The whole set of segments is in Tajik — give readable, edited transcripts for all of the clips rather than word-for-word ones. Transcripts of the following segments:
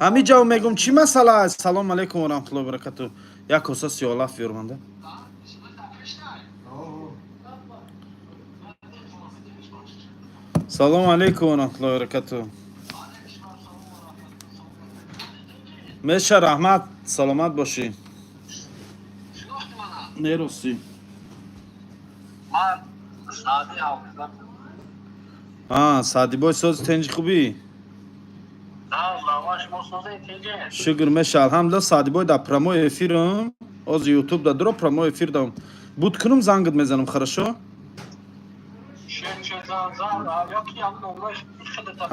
Ҳамин ҷо мегум, чӣ масъала аст? Салом алейкум ва раҳматуллоҳи ва баракату. Як коса сиёҳалаф биёрманда. Салом алейкум ва раҳматуллоҳи ва баракату. Меша, раҳмат, саломат бошӣ. Неростӣ. Ман Саъди ҳафтам. А, Саъдибой, сози, тенҷи, хубӣ? Шумо созед, тинҷе? Шукр, меша, алҳамдулилла. Саъдибой, дар прямой эфирам ози, ютуб да дуро прямой эфир дам буд кунум, зангат мезанам, хорошо?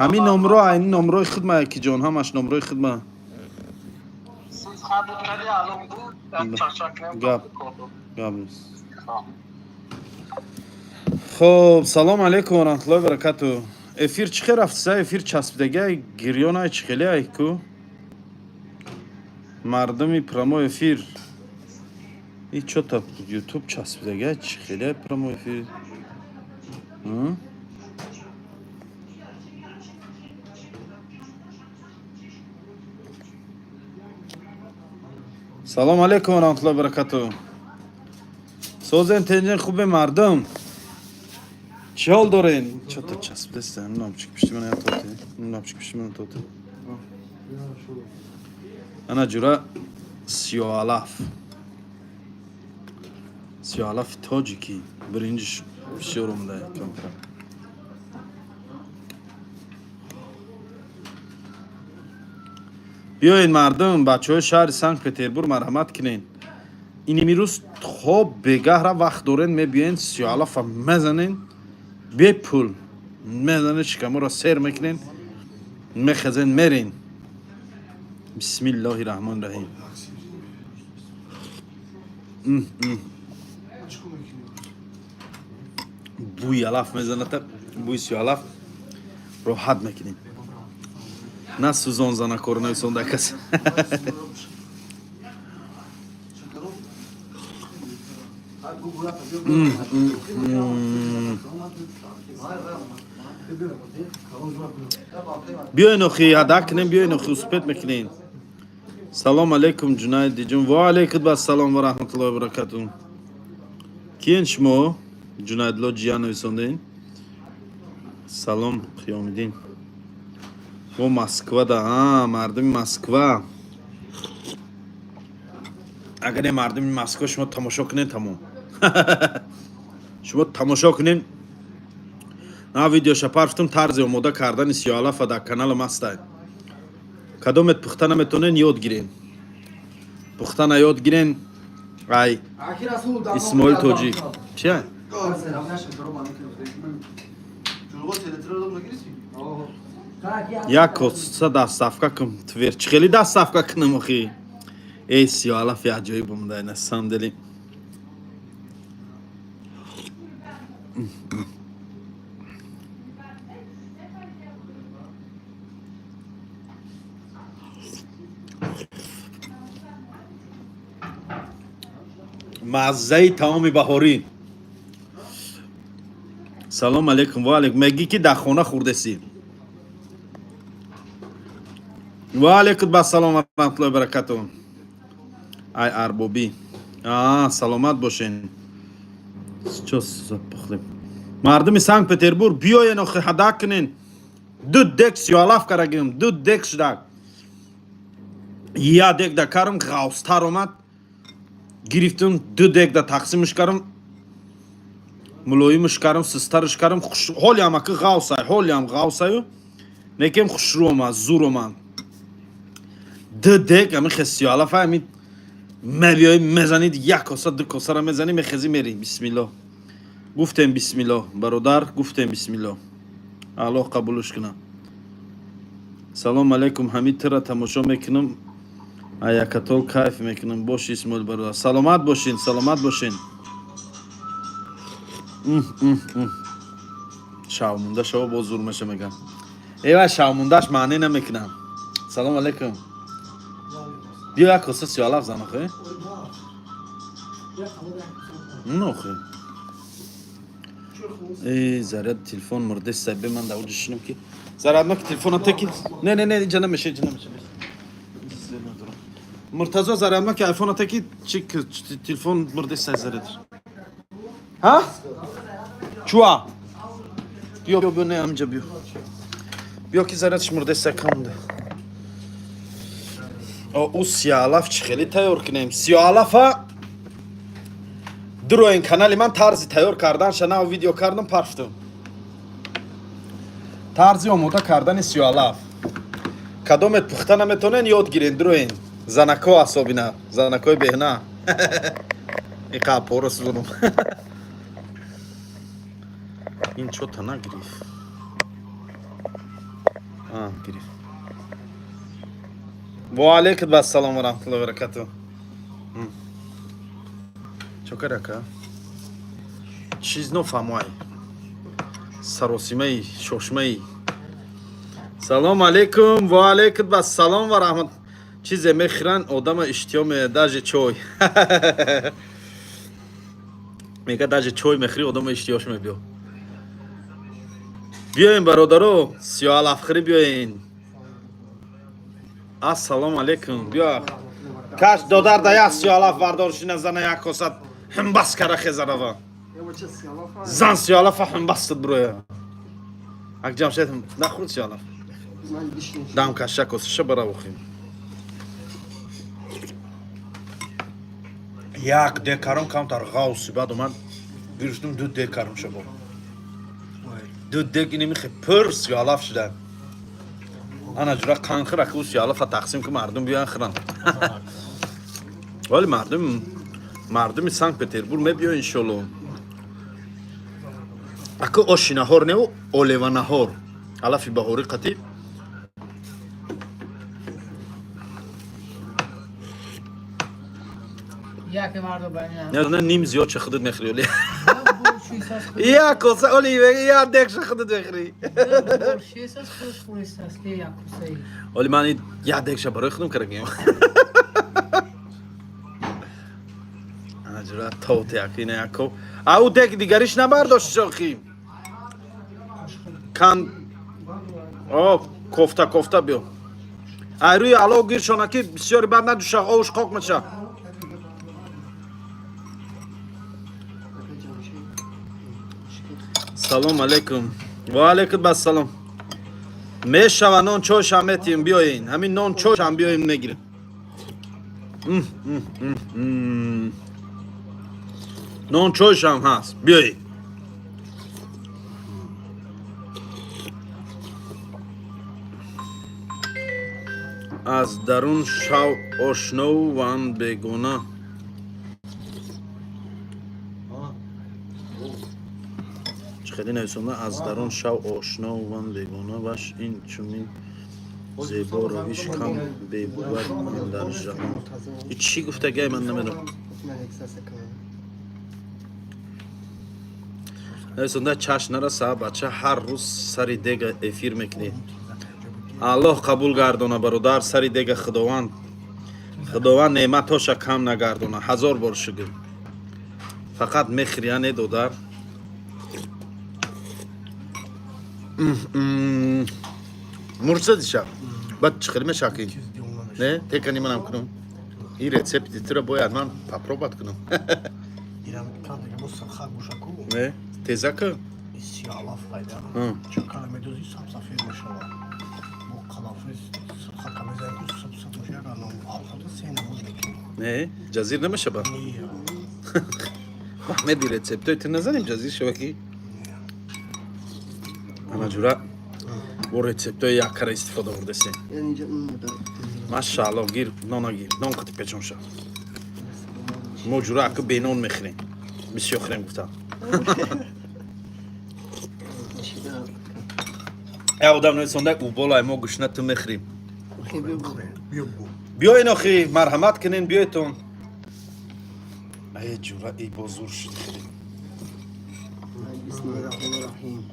Ҳамин номро, айни номрои хидма, якиҷон, ҳамаш номрои хидма. Гап гап нест. Хоб, салом алейкум ва раҳматуллоҳи баракату. Эфир чӣ хел рафтиса? Эфир часпидагиай, гирёнай, чӣ хелеай ку? Мардуми прямой эфир и чё-то ютуб часпидагиай, чӣ хелеай прямой эфир? М? Салом алейкум ва раҳматуллоҳи баракату. Созен, тенҷен, хубе, мардум? Чӣ ҳол дорен? Чё-то часпидаста, намчик пишти мана тоте, намчик пишти мана тоте. Ана ҷура, сиёҳалаф, сиёҳалафи тоҷикӣ, биринҷиш бисёр омада камтар. Биёед, мардум, бачаҳои шаҳри Санкт Петербург, марҳамат кунед. Ин имрӯз то бегаҳра вақт дорен, мебиёен, сиёҳалафа мезанен, бепул мезанед, шикаморо сер мекунен, мехезен, мерен. Бисмиллоҳи раҳмони раҳим. Бӯи алаф мезаната, бӯи сиёҳалаф, роҳат мекунем. На сӯзон, занакор нависонда кас. Биёен охи, ҳада кунем, биёен охи, успеть мекунем. Салом алейкум, Ҷунайдиҷон. Ва алейкум ассалом ва раҳматуллоҳи ва баракату. Киен шумо? Ҷунайдло ҷия нависонден. Салом, Қиёмиддин. Мо Москвада. А, мардуми Москва, агар не, мардуми Москва, шумо тамошо кунед, тамом, шумо тамошо кунед. На видеоша парфтум, тарзи омода кардани сиёҳалафа дар каналам ҳастай. Кадомет пухта наметонен, ёд гирен, пухтана ёд гирен. Ай Исмоил Тоҷик чия? Як коса доставка кун, Твер. Чӣ хели доставка кунам охи? Эй, сиёҳалаф аҷоиб омада, на самом деле. Маззаи таоми баҳорӣ. Салом алейкум. Ва алейкум. Мегӣ, ки дар хона хӯрдесӣ. Ва алейкум ассалом ва раҳматуллоҳи ва баракату. Ай арбобӣ, а, саломат бошен. Чо запухлем? Мардуми Санкт Петербург, биёен охи, ҳада кунен. Ду дек сиёҳалаф карагим, ду дек шудак. Я дек да карам, ғавстар омад, гирифтум, ду дек да тақсимш карам, мулоимш карам, систарш карам. Ҳолиам аки ғавсай, ҳолиам ғавсаю, некем хушрӯ омад, зур омад. Ду дек ами хе сиёҳалафа ами мебиёи, мезанид, як коса, ду косара мезанӣ, мехезӣ, мерӣ. Бисмиллоҳ гуфтем, бисмиллоҳ, бародар, гуфтем бисмиллоҳ, Аллоҳ қабулш кунад. Салом алейкум, ҳамин тира тамошо мекунам, аякатол кайф мекунам. Бош, Исмоил бародар, саломат бошин, саломат бошин. Шавмунда шава, боз зур меша, мегам. Эва, шавмундаш маъне намекунам. Салом алейкум. Биё, як коса сиёҳалаф зан охе. Нохе. Э, заряд телефон мурдеста, бе ман дар оҷа шинам, ки зарядноки телефона теки. Не, не, не, иҷа намеша, иҷа намеша. Муртазо, зарядма ки айфоната, ки чи телефон мурдеса, заряд. Ҳа, чуа, биё, биё, биё, не, амҷа биё, биё, ки зарядш мурдеса, камда. Ӯ сиёалаф чӣ хеле тайёр кунем? Сиёалафа дуроин канали ман, тарзи тайёр карданша нав видео кардам, парфтам. Тарзи омода кардани сиёалаф. Кадомет пухта наметонен, ёд гирен, дуроин. Занако, асобина занакои беҳна иқа пора сузонум. Ин чота нагирифт, гирифт. Ва алейкум ассалом ва раҳматуллоҳи ва баракатуҳ. Чокар ака, чиз нофаҳмоай, саросимаи шошмаи. Салом алейкум, ва алейкум ассалом ва раҳмат. Чизе мехӯранд, одама иштиҳо ме, даже чой мега, даже чой мехӯри, одама иштиҳош мебиё. Биёен, бародаро, сиёалафхӯрӣ биёен. Ассалому алейкум. Биё, каш додар да як сиёалаф бардоршина, зана як косат ҳимбас кара хезанава. Зан сиёалафа ҳимбастад, броя. Ак Ҷамшед нахӯрд сиёалаф? Дам каша косаша бара бухем. Як декаром камтар ғавси, баъд омад гирифтум, ду декаром шабо, ду дек инемихе пур сиёалаф шуда. Ана ҷура қанхира ку сиёалафа тақсим ку, мардум биёян хӯранд. Вале мардуми Санкт Петербург мебиё, иншолло. Аку оши наҳор неу, олева наҳор, алафи баҳорӣ қатӣ. Яке мардо байна. Не, ним зиёд ча худат мехӯри, оли як коса, оли як декша худат мехӯри. Шесас хуш хӯрисас ки як косаи. Оли ман як декша барои худам карагем. Аҷра тот як ина яко ау дек дигариш набардошт, шохи кан. О, кофта, кофта биё, ай рӯи ало гиршона, ки бисёри бад надуша, овуш қоқ меша. Салом алейкум, ва алейкум ассалом. Мешава, нон чойшам метиҳем, биёен, ҳамин нон чойшам биёем, мегирем. Нон чойшам ҳаст, биёед. Аз дарун шав ошнову ван бегона. Чӣ хеле нависонда: аз дарун шав ошнову ван бегона, ваш ин чунин зебо равиш кам бебувад дар ҷаҳон. И чӣ гуфтагай, ман намедонам. Нависонда: чашм нараса, бача, ҳар рӯз сари дега эфир мекунӣ. Аллоҳ қабул гардона, бародар, сари дега. Худованд неъматоша кам нагардона, ҳазор бор шукр. Фақат мехӯри, не, додар? Мурсадиша баъд чӣ хеле мешаки? Не, текани манам кунам, ин рецепти туро бояд ман попробовать кунам. Не, тезака. Сиалаф пайда чакара медози, сабсафед мешавад, бо қалафи сирхака мезани, ку сабсаб мешавад, алхота се намуд мекунӣ. Не, ҷазир намешава? Маҳмеди, рецептои ту назанем, ҷазир шава ки. Ана ҷура, бо рецептои яккара истифода бурдасем. Машаалло, гир нона, гир нон, қати печон ша. Мо ҷура аку бенон мехӯрем, бисёр хӯрем гуфтам. Як одам нависонда: уболай, мо гушна, ту мехӯрем. Биёен охи, марҳамат кунен, биёетон. Ай ҷура, и бо зур шуд хеле. بسم الله الرحمن الرحیم.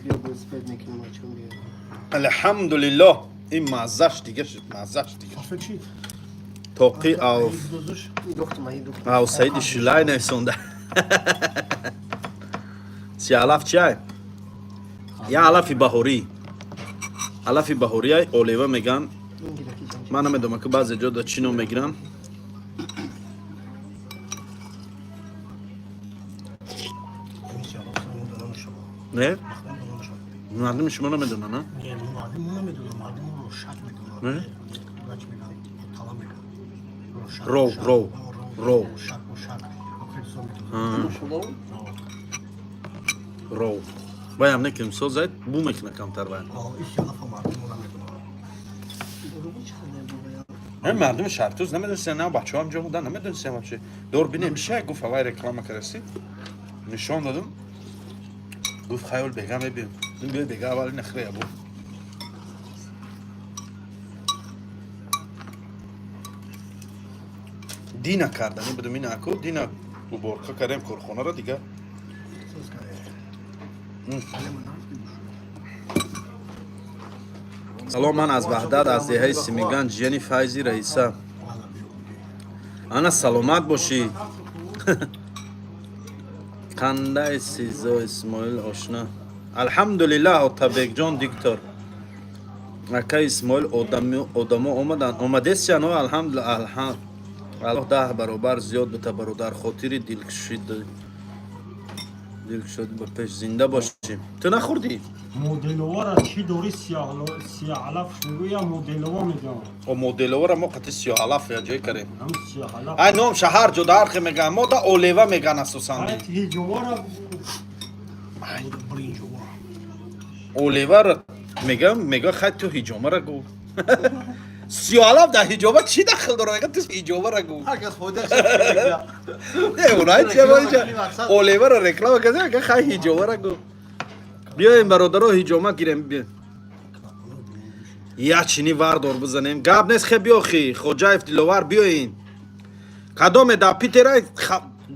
بیا بوسپد میکنم چون بیا. Алҳамдулиллоҳ, ин маззаш дига шуд, маззаш дига. Сафед чӣ? Тоқи ав. Дозуш. دختم ای دختم. Ав Саиди Шилай нависонда: си алаф чиай? Я алафи баҳорӣ, алафи баҳориай, олева меган. این گیره که جان. Ман намедонам, ки баъзе ҷо да чӣ ном мегиранд. Ин сиёҳалаф мо намешавад. Не, Намешавад. мардуми шумо намедонанд, а? Не, мардум намедонад, мардум рошак медонад. Не? Чӣ мегӯянд? Тала мегӯянд. Рошак. Ров, рошак. ров, О, ров. Рошак, рошак. Охир сон медонад. Ров ваям некем созад, бу мекуна камтар ваям. О, ин сиёҳалаф мардум намедонад. Ҳамин мардуми Шаҳртуз намедонистем, на бачаҳоам ҷо будан, намедонистем вообще. Дор бинем чия, гуфт, авай реклама кардаси. Нишон дадум. Гуфт, хаёл бега мебием. Биё бега, аввал нахрея бу. Дина кардани будум, ина аку, дина уборка кардем корхонаро дига. Соз кард. Салом, ман аз Ваҳдат, аз деҳаи Симиган, ҷияни Файзи Раиса. Вала биё. Ана, саломат бошӣ. Қандай сизо, Исмоил ошна? Алҳамдулиллаҳ, Отабекҷон диктор. Ака Исмоил, одамо омаданд, омадесияно, алҳамдулилла. Аллоҳ 10 баробар зиёд бита, бародар, хотири дилкушид, дилкушод, ба пеш, зинда бошӣ. Ту нахӯрдӣ? Моделовара чӣ дори, сиёҳалаф мегӯя, моделова мегӯям. О, моделовара мо қати сиёҳалаф я ҷой карем. Ҳам сиёҳалаф. Ай, ном шаҳар ҷо дархе мегӯян, мо да олева мегӯян асосан. Ҳиҷовара. Бринҷова. Олевара мегам, мега, хай, ту ҳиҷомара гӯ. Сиёҳалаф дар ҳиҷоба чӣ дахл дорад? Мега, ту ҳиҷобара гӯ. Ҳар кас фоидааш. Не, унай чия боиҷа олевара реклама карда, мега, хай, ҳиҷобара гӯ. Биёем, бародаро, ҳиҷома гирем, биё. Я чини вардор бизанем, гап нест. Хе, биёхи, Хоҷаев Диловар, биёин. Кадоме дар Питера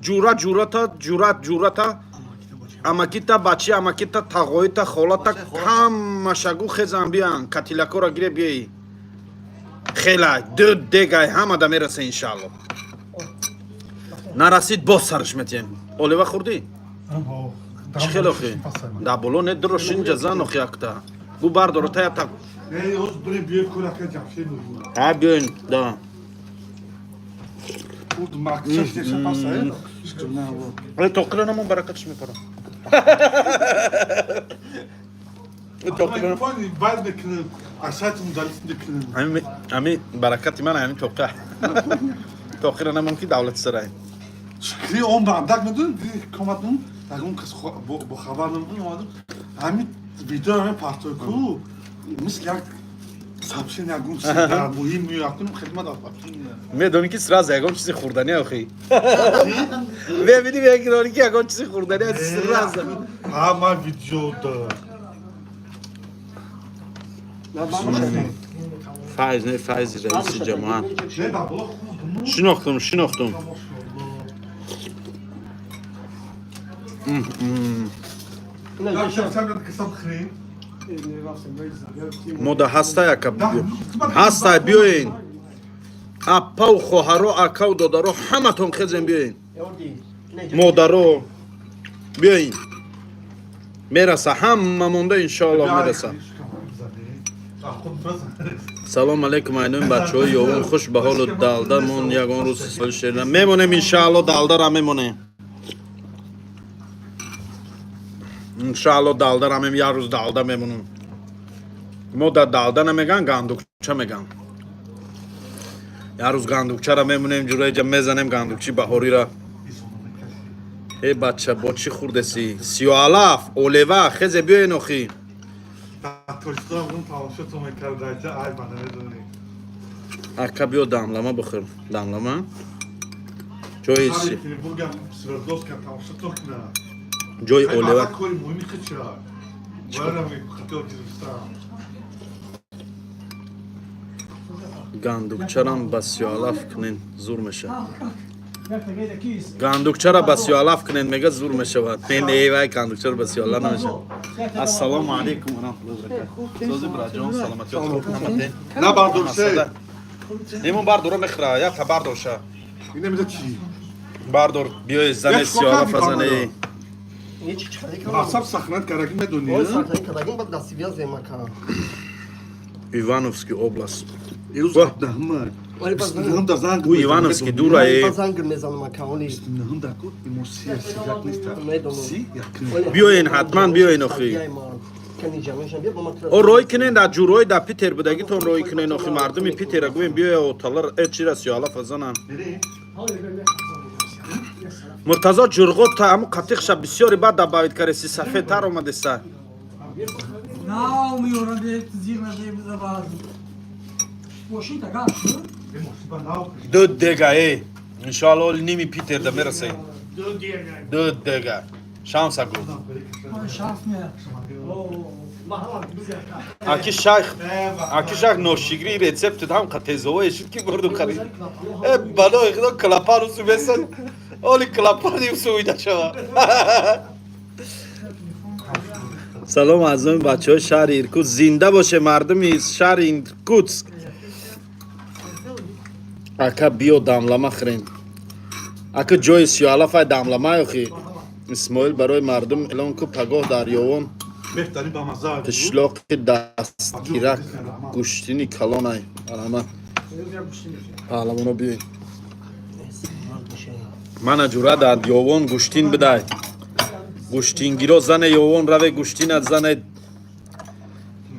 ҷура, ҷурата, ҷура, ҷурата, амакита, бачи, амакита, тағоита, холата, ҳамашагу хезан, биён, катилакора гире, биёи. Хела ду дегай ҳамада мераса, иншаалло. Нарасид, боз сарш метиҳем. Олева хӯрдӣ? Чӣ хел охи? Да боло не дуро шинҷа зан, охи, якта гу бардоро та якта. Ҳа, биёин да. Урд макчаш деша пасай. Э, тоқира намон, баракатш мепара. Тоқира. Баъд мекунем. Асайтум далис мекунем. Ами баракати ман, ами тоқира. Тоқира намон, ки давлати сарай. Шукри он бандак медон, коматун, ягон кас бо хабар намедон, омадам. Ҳамин видео ҳамин партой ку, мисли як сообщение, ягон чиз дар муҳим меякунем, хидмат афтин. Медонӣ, ки сразу ягон чизи хӯрданӣ, охи. Мебинӣ, мегиронӣ, ки ягон чизи хӯрданӣ аст сразу. Ҳа, ман видео да. Файз не, Файзи раиси ҷамоат. Не, ба боло хуб. Шинохтум, шинохтум. Як шаб кисам хрем. Мода ҳаста яка ҳаста, биёен. Аппау, хоҳаро, акау, додаро, ҳаматон хезем, биёен. Модаро, биёин. Мераса, ҳама монда, иншоаллоҳ, мераса. Салом алейкум, айнои бачаҳои ёвон, хуш ба ҳолу далда мон, ягон рӯз шерна мемонем, иншаалло, далдара мемонем. Иншаалло, далдара мем, як рӯз далда мемонем. Мо дар далда намеган, гандукча меган. Як рӯз гандукчара мемонем, ҷураҷа мезанем гандукчи баҳорира. Э, бача, бо чӣ хӯрдеси? Сиёалаф, олева, хезе, биёен, охи. Тоҷикистон будам, тамошотон мекард, ай, ба намедонӣ. Ака, биё, дамлама бихӯр, дамлама. Ҷои Петербургам, Свердловска тамошотон кунад. Ҷои олева. Кори муҳими хича. Боярам хотел гирифтам. Гандукчарам ба сиёалаф кунен, зур мешавад. Гандукчара ба сиёалаф кунен, мега, зур мешавад. Не, не, вай гандукчара ба сиёалаф намешавад. Ассалому алайкум ва раҳматуллоҳи ва баракатуҳ. Сози, браҷон, саломатиёт хуб, ҳамате? На бардорше. Немон, бардора мехӯра, як бардорша. Ина меда чӣ? Бардор, биёи, зане, Як сиёалаф шокар зане. Асаб сахнат кардаги медонӣ? Ой, сахнат кардаги, баъд дастивия земака. Ивановский область. Ирӯз Ва. 17-ма. Вале баз 29 да занг. Ӯ Ивановский дура э. Занг мезанам ака оли. 29 да ку имо 31 нест. Медонам. 31. Биёен, ҳатман биёен охи. О рой кунен дар ҷурҳои дар Питер будагитон рой кунен охи мардуми Питера гӯем биёя оталар э чира сиёалафа занан. Муртазо ҷурғот та ҳамун қатиқша бисёри баъд добавить кареси сафедтар омадеса. Нав меёрам зир назеб. Мошин та гаш. Ду дега э. Иншоалло оли ними Питер да мерасем. Ду дега. Шанса гу. Шанс не. Аки шайх ношигри рецептит ҳам қатезовое шид ки бурду харид. Э балои худо клапан усу бесан. Оли клапан усу уйда шава. Салом азоми бачаҳои шаҳри Иркутск. Зинда боше мардуми шаҳри Иркутск. Ака биё дамлама хӯрем. Ака ҷои сиёалафай дамлама охи. Исмоил барои мардум эълон ку пагоҳ дар Ёвон Беҳтарин ба мазза. қишлоқи Дастгирак гӯштини калонай. Марҳамат. Паҳлавоно биёед. Мана ҷура дар Ёвон гӯштин бидай. Гӯштингиро зане Ёвон раве гӯштинат зане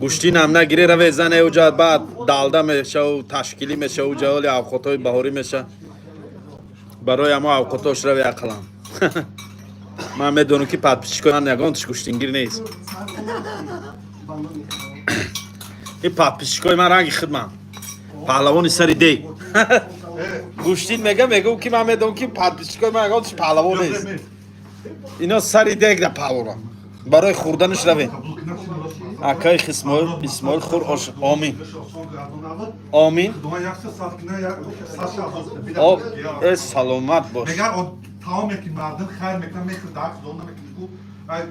гӯштинам нагире раве зане уҷа баъд далда мешаву ташкилӣ мешаву уҷа оли авқотҳои баҳорӣ меша. Барои ҳамо авқотош раве ақлам. Ман медонам ки подписчикои ман ягон тиш гӯштингир нест. Ин подписчикои ман ранги хидман. Паҳлавони сари дей. Гӯштин мега мегӯм ки ман медонам ки подписчикои ман ягон тиш паҳлавон нест. Ино сари дег да паҳлавона. Барои хӯрданаш равем. Акаи Исмоил, Исмоил хур ош. Омин. Омин. Об э саломат бош. Мегар таоме ки мардум хайр мекунад мехӯрд дар худо намекунад ку ай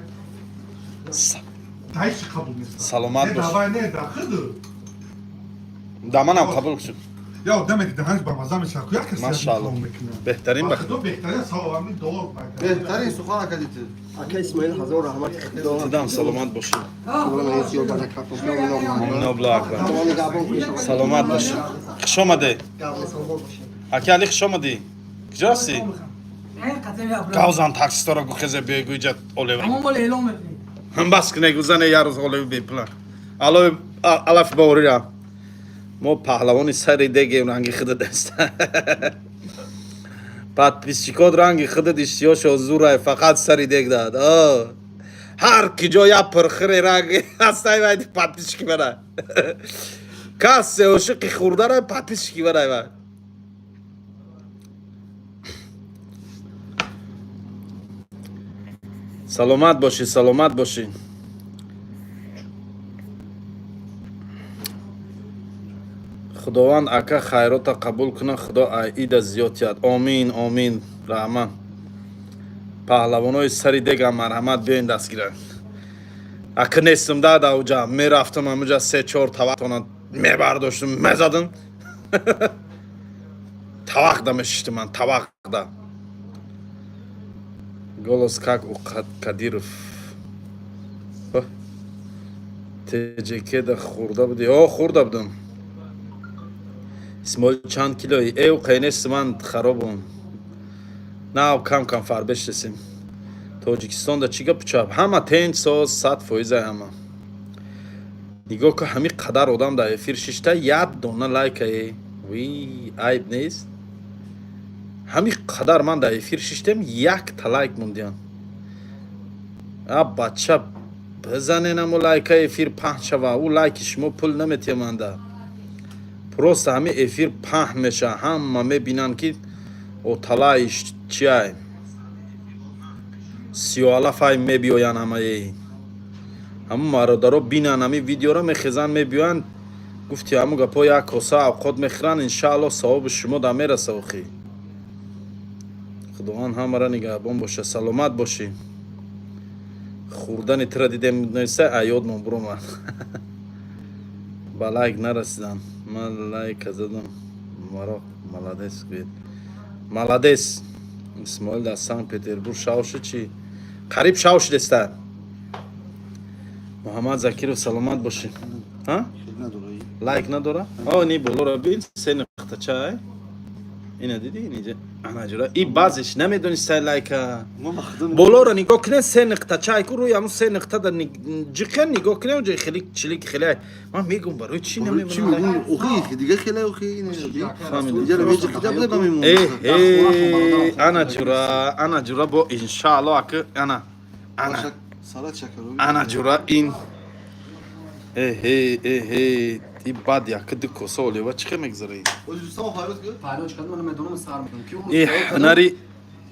дайши қабул нест. Саломат Не бош. Давай не да худу. Да манам қабул шуд. Я одаме ки даҳанш ба мазза мешавад ку як каси Машаалло. Беҳтарин ба худо беҳтарин савоб дуо. Беҳтарин сухан акадити. Ака Исмоил ҳазор раҳмати худо. Тидам саломат бошӣ. Худо зиёд баракат Омин обла акбар. Худо нигаҳбон кунад. Саломат бошӣ. Хуш омадед. Аки Али хуш омадӣ. Куҷо ҳастӣ? Ин қатъи абра. Гавзан таксистора гухезе биёй гӯйҷа олева. Ҳамон бол эълон мекунем. Ҳам бас кне гузане як рӯз олеви бепула. Ало алаф баворира. Мо паҳлавони сари дегем ранги худат аст. Подписчикот ранги худат иштиёшо зурай фақат сари дег дад. О. Ҳар ки ҷо як пирхире ранги ҳастай вай подписчики барай. Касе ошиқи хӯрдара подписчики барай вай. Саломат бошӣ, саломат бошӣ. Худованд ака хайрота қабул кунад, Худо аида зиёд диҳад. Омин, омин, раҳмат. Паҳлавонои сари дегам марҳамат биёин дастгиранд. Ака нестам да уҷа мерафтам ҳамуҷа се чор тавақтона мебардоштам мезадам. Тавақда мешиштам ман тавақда. Голос как у Кадиров. ТЖК да хӯрда будӣ? О, хӯрда будам. Исмоил чанд килои? Э, уқай нест ман харобам. На, кам кам фарбеш ресем. Тоҷикистонда чӣ гапу чап? Ҳама тенч соз, 100% ҳама. Нигоҳ кун ҳамин қадар одам дар эфир шишта, як дона лайкае. Ви, айб нест? Ҳамин қадар ман дар эфир шиштем, якта лайк мондиям. А бача бизанен амо лайка эфир паҳн шава. Ӯ лайки шумо пул наметиҳаманда. Просто ҳамин эфир паҳн меша, ҳама мебинанд ки оталай чиай. Сиёалафай мебиёянд ҳамаи. Ҳамун бародаро бинанд ҳамин видеоро мехезанд мебиёянд гуфти ҳамун гапҳо як коса авқот мехӯранд иншаалло савоби шумо да мераса охи. Худованд ҳамаро нигаҳбон боша саломат бошӣ. Хӯрдани тира дидем неса аёдмон буромад. Ба лайк нарасидам. Ман лайка задам. Маро молодец гӯед. Молодец. Исмоил дар Санкт Петербург шав шуд чӣ? Қариб шав шудеста. Муҳаммад Закиров саломат бошӣ. Ҳа? Лайк надора? О, ни болора бин, се нуқтача. Ина диди, инҷа. Ана ҷура. И баъзеш намедони сай лайка. Болора нигоҳ кунед, се нуқтача ку рӯи ҳамун се нуқта дар ҷиқен нигоҳ кунед, онҷа хеле чилик хеле. Ман мегум барои чӣ Чӣ намемонад? мегӯ? Охи, дига хеле охи ин. Фаҳмидам. Иҷара меҷиқида буда ба мемон. Э, э, ана ҷура, ана ҷура бо иншаалло аки ана. Ана. Салат шакару. Ана ҷура ин. Эҳе, эҳе, и баъд яки ду коса олева чӣ хел мегзара ин? Ӯзбекистон файрод ку? Файрод кардам, ман медонам сар мекунам. Ки И ҳунари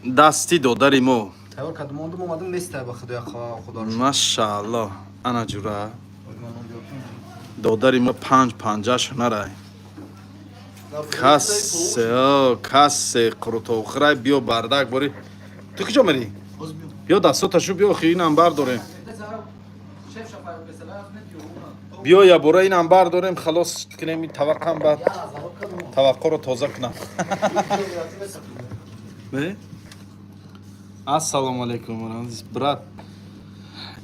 дасти додари мо. Тайёр кардам, мондам омадам нестай ба худоя худо. Машаалло, ана ҷура. Додари мо панҷ панҷаш ҳунарай. Касе, о, касе қурутовхӯрай биё бардак бори. Ту куҷо мерӣ? Биё дастоташу биё охи инам бардорем. Биё я бора инам бардорем, халос кунем ин таваққам ба таваққоро тоза кунам. Не? Ассалому алейкум, брат.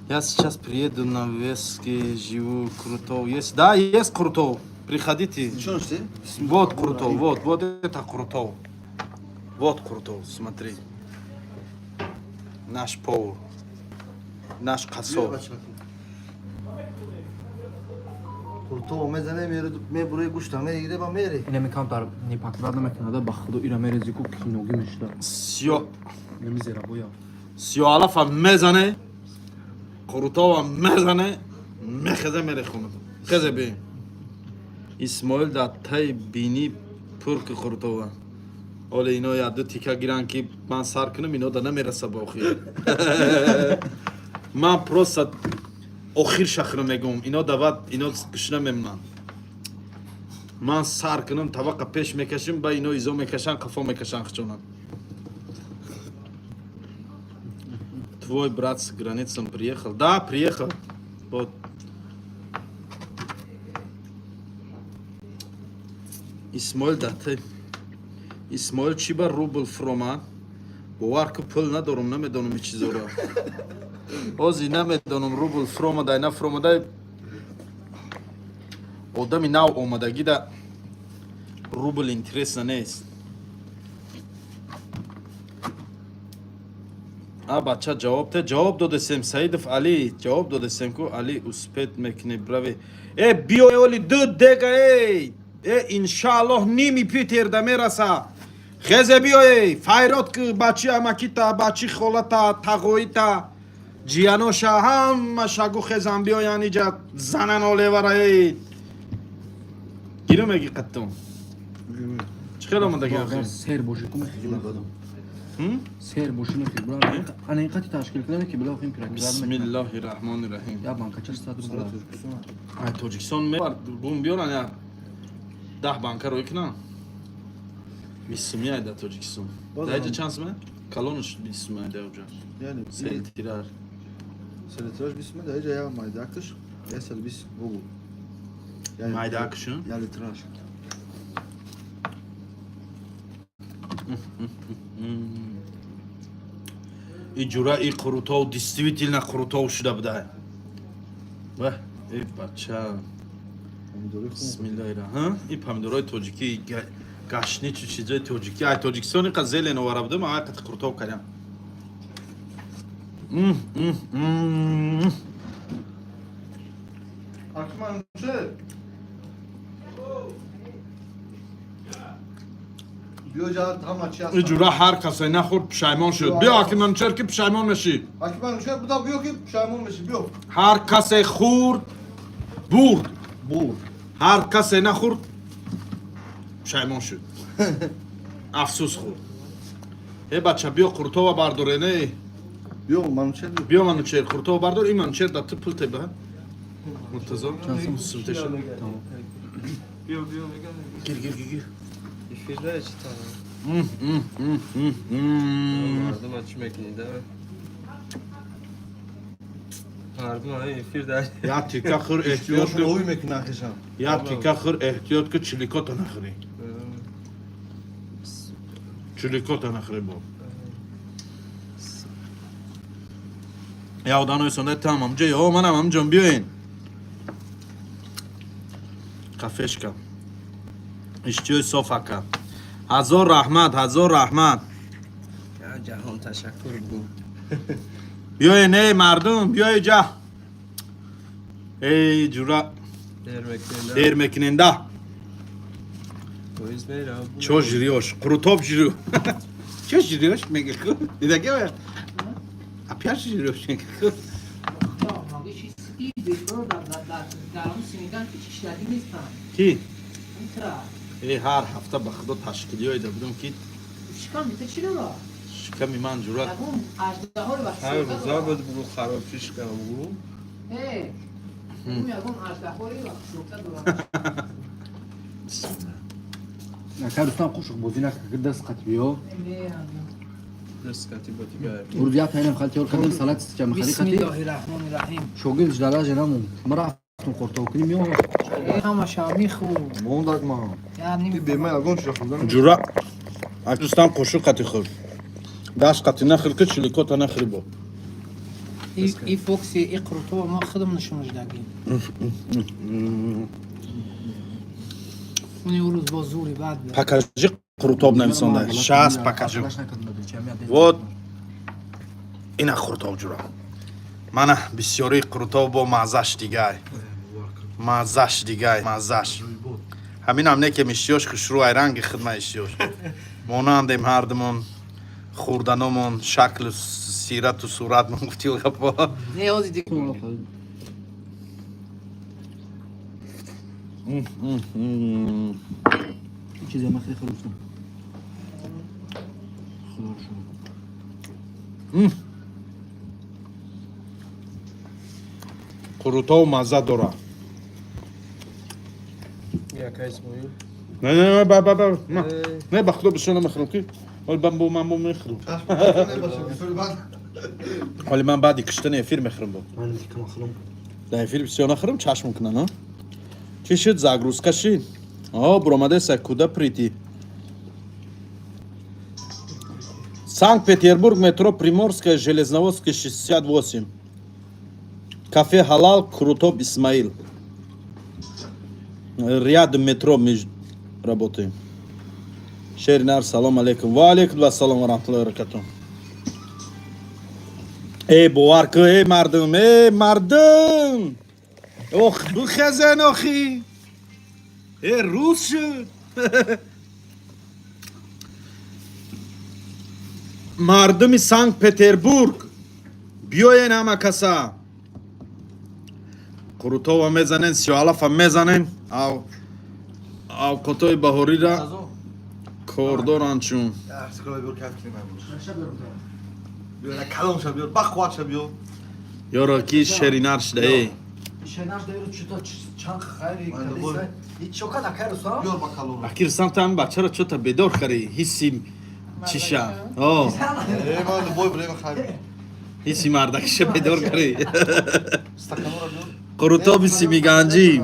Я сейчас приеду на Вески, живу Крутов. Есть? Да, есть Крутов. Приходите. Чон шти? Вот Крутов, вот, вот это Крутов. Вот Крутов, смотри. Наш повар. Наш қассоб. Қуртов мезане, мебуре гӯшта мегире ба мере. Ина мекам дар непаклад намекунада ба худо ира мерези ку киноги мешуда. Сиё, Намизера боя. сиёалафа мезане, Крутова мезане, мехезе мере хона. Хезе бе. Исмоил дар таи бинӣ пурки Крутова. Оле ино я ду тика гиран ки ман сар кунам, ино да намераса ба охир. Ман просто охир шахро мегум. Ино дават, ино гушна мемонанд. Ман сар кунам, таваққа пеш мекашим, ба ино изо мекашанд, қафо мекашанд хчонанд. Твой брат с границам приехал? Да, приехал. Вот. Исмоил дате. Исмоил чӣ ба рубл фуромад? Бовар ку пул надорум, намедонам ин чизоро. Ози намедонам рубл фуромадай, на фуромадай. Одами нав омадагида рубл интересно нест. А бача ҷавоб те ҷавоб додесем Саидов Али ҷавоб додесем ку Али успеть мекунӣ брави. Э биё оли ду дега эй. Э иншааллоҳ ними Питер да мераса. Хезе биё эй файрод ку бачи амакита бачи холата тағоита ҷияноша ҳама шагу хезан биёян иҷа занан олевара эй. Гиру меги қаттум. Чӣ хел омадаги охир? Сер боши ку мехи бадам. Ҳм? Сер боши мехи бра. Ана ин қати ташкил кунам ки била охим пираки. Бисмиллоҳи раҳмони раҳим. Я банка 400 рубл. Ай Тоҷикистон мебар гум биёран я 10 банка рӯй кунам. 20 сумӣ ай дар Тоҷикистон. Дар иҷа чанд сума? Калонаш 20 сумӣ ай дар оҷа. Яъне Селтирар. селитраж 20 сум, дар иҷа я майдакташ 120 рубл. Майдакшун? Я литраж. И ҷура и қурутов действительно қурутов шуда буда. Ваҳ, э бача. Помидори хун. Бисмиллоҳи раҳмон. И помидорои тоҷикӣ, гашничу чизои тоҷикӣ. Ай Тоҷикистон иқа зелен овара будам, ай қати қурутов кардам. М, м, м. Акман че? Биё ҷа ҳама чи И ҷура ҳар касе нахӯрд пушаймон шуд. Биё аки манчер ки пушаймон мешӣ. Акман че буда биё ки пушаймон меши биё. Ҳар касе хӯрд бурд. Бурд. Ҳар касе нахӯрд пушаймон шуд. Афсӯс хӯрд. Э бача биё қуртова бардоре не. Биё манче биё. Биё манучер қуртова бардор, ин манучер да ту пул теба. Муртазо, сумтеша. Биё, биё, мегам. Гир, гир, гир, гир. Эфирда чӣ там? М, м, м, м, м. Мардум чӣ мекунӣ, да? Мардум эфир да. Я тика хӯр эҳтиёт Эҳтиёт ку. ови мекунан хешам. Я тика хӯр эҳтиёт ку чиликота нахӯрӣ. Чиликота нахӯрӣ бо. Я оданои сонда там амҷа ё манам амҷон биёин. Кафешка. Иштиёи соф, ака. Ҳазор раҳмат, ҳазор раҳмат. Ҷаҳон ташаккур бу. Биёен, эй мардум, биёи ҷа. Эй ҷура. Дер мекунем. Дер мекуненда. Поезд мера. Чо жирёш? Қурутоб жирю. Чо жирёш мега ку? Дидаги оя? Апя жирёш мега ку? Маги чиз и бекор дар он синиган ки чишлади нестам. Ки? Интра. Э, ҳар ҳафта ба худо ташкилиёида будам ки Шикам бита чи дора? Шиками ман, ҷура. Ягон аждаҳои Ҳар ваҳшиёта рӯза дора. буд, бугу хароб шишкам бугу. Э, ягон аждаҳои ваҳшиёта дора. Ака Рустам, қошуқ бозӣ накард, даст қат биё. Не. Даст кати ба дигар. Рӯз як таинам хали тиёр кардем, салат чамахали қати. Бисмиллоҳи раҳмони раҳим. Шогирд ждала женамон. Ма рафтум қуртов кунем ё. Ҳамаша мехӯр. Мондак ма. Я ним. Бема ягон чиза хӯрдан. Ҷура, ака Рустам, қошуқ қати хӯр. Даст қати нахӯр ки чиликота нахӯри бо. И фокси и қурутова ма худам нишонаждаги. Уни рӯз бо зури бад буд. Покажи қурутоб нависонда. Щас покажу. Вот. Ина қурутоб, ҷура. Мана бисёри қурутоб бо маззаш дигай. Маззаш дигай, маззаш. Ҳаминам не ки мишиёш хушрӯ ай ранги хидма ишиёш. Монандем ҳардумон хӯрданомон, шаклу сирату суратмон гуфтил гапо. Не, ҳози диг. Чизе ма хеле Рустам. Худо шукр. Қурутов мазза дора. Яка Исмоил. Не, не, не, ба ба ба. Не, ба худо бисёр намехӯрам ки. Ҳоли бан бо ман бо мехӯрам. Ҳоли ман баъди киштани эфир мехӯрам бо. Ман кама хӯрам. Дар эфир бисёр нахӯрам, чашм кунан, а? Чӣ шуд, загрузка шид? О, буромадеса, куда прийти? Санкт-Петербург, метро Приморская, Железноводская, 68. Кафе Халал, Крутоп Исмаил. Рядом метро мы работаем. Шеринар, салом алейкум. Ва алейкум ассалом ва рахматуллоҳи ва баракатуҳ. Эй, бовар ку, эй мардум, эй мардум! Ох, бухезен охи! Э, рӯз шуд! Мардуми Санкт-Петербург, биёен ҳама каса. Қурутова мезанен, сиёалафа мезанен, ав авқотои баҳорира кордоранд чун. Арскола биёр, кайф кунем амрӯз. Биёр, як калом ша биёр, бақувват ша биёр. Ёро ки шеринар шуда, эй. Шенаш дайру чуто чанд хайри Ман дубор. кадиса. И чока на кай Рустам? Биёр ба калом. Аки Рустам, ту ҳамин бачаро чо-то бедор карӣ, ҳисси чиша. О, Э, ман бой билем хайр. ҳисси мардакиша бедор карӣ. Стаканора биёр. Қурутоби симиганҷӣ.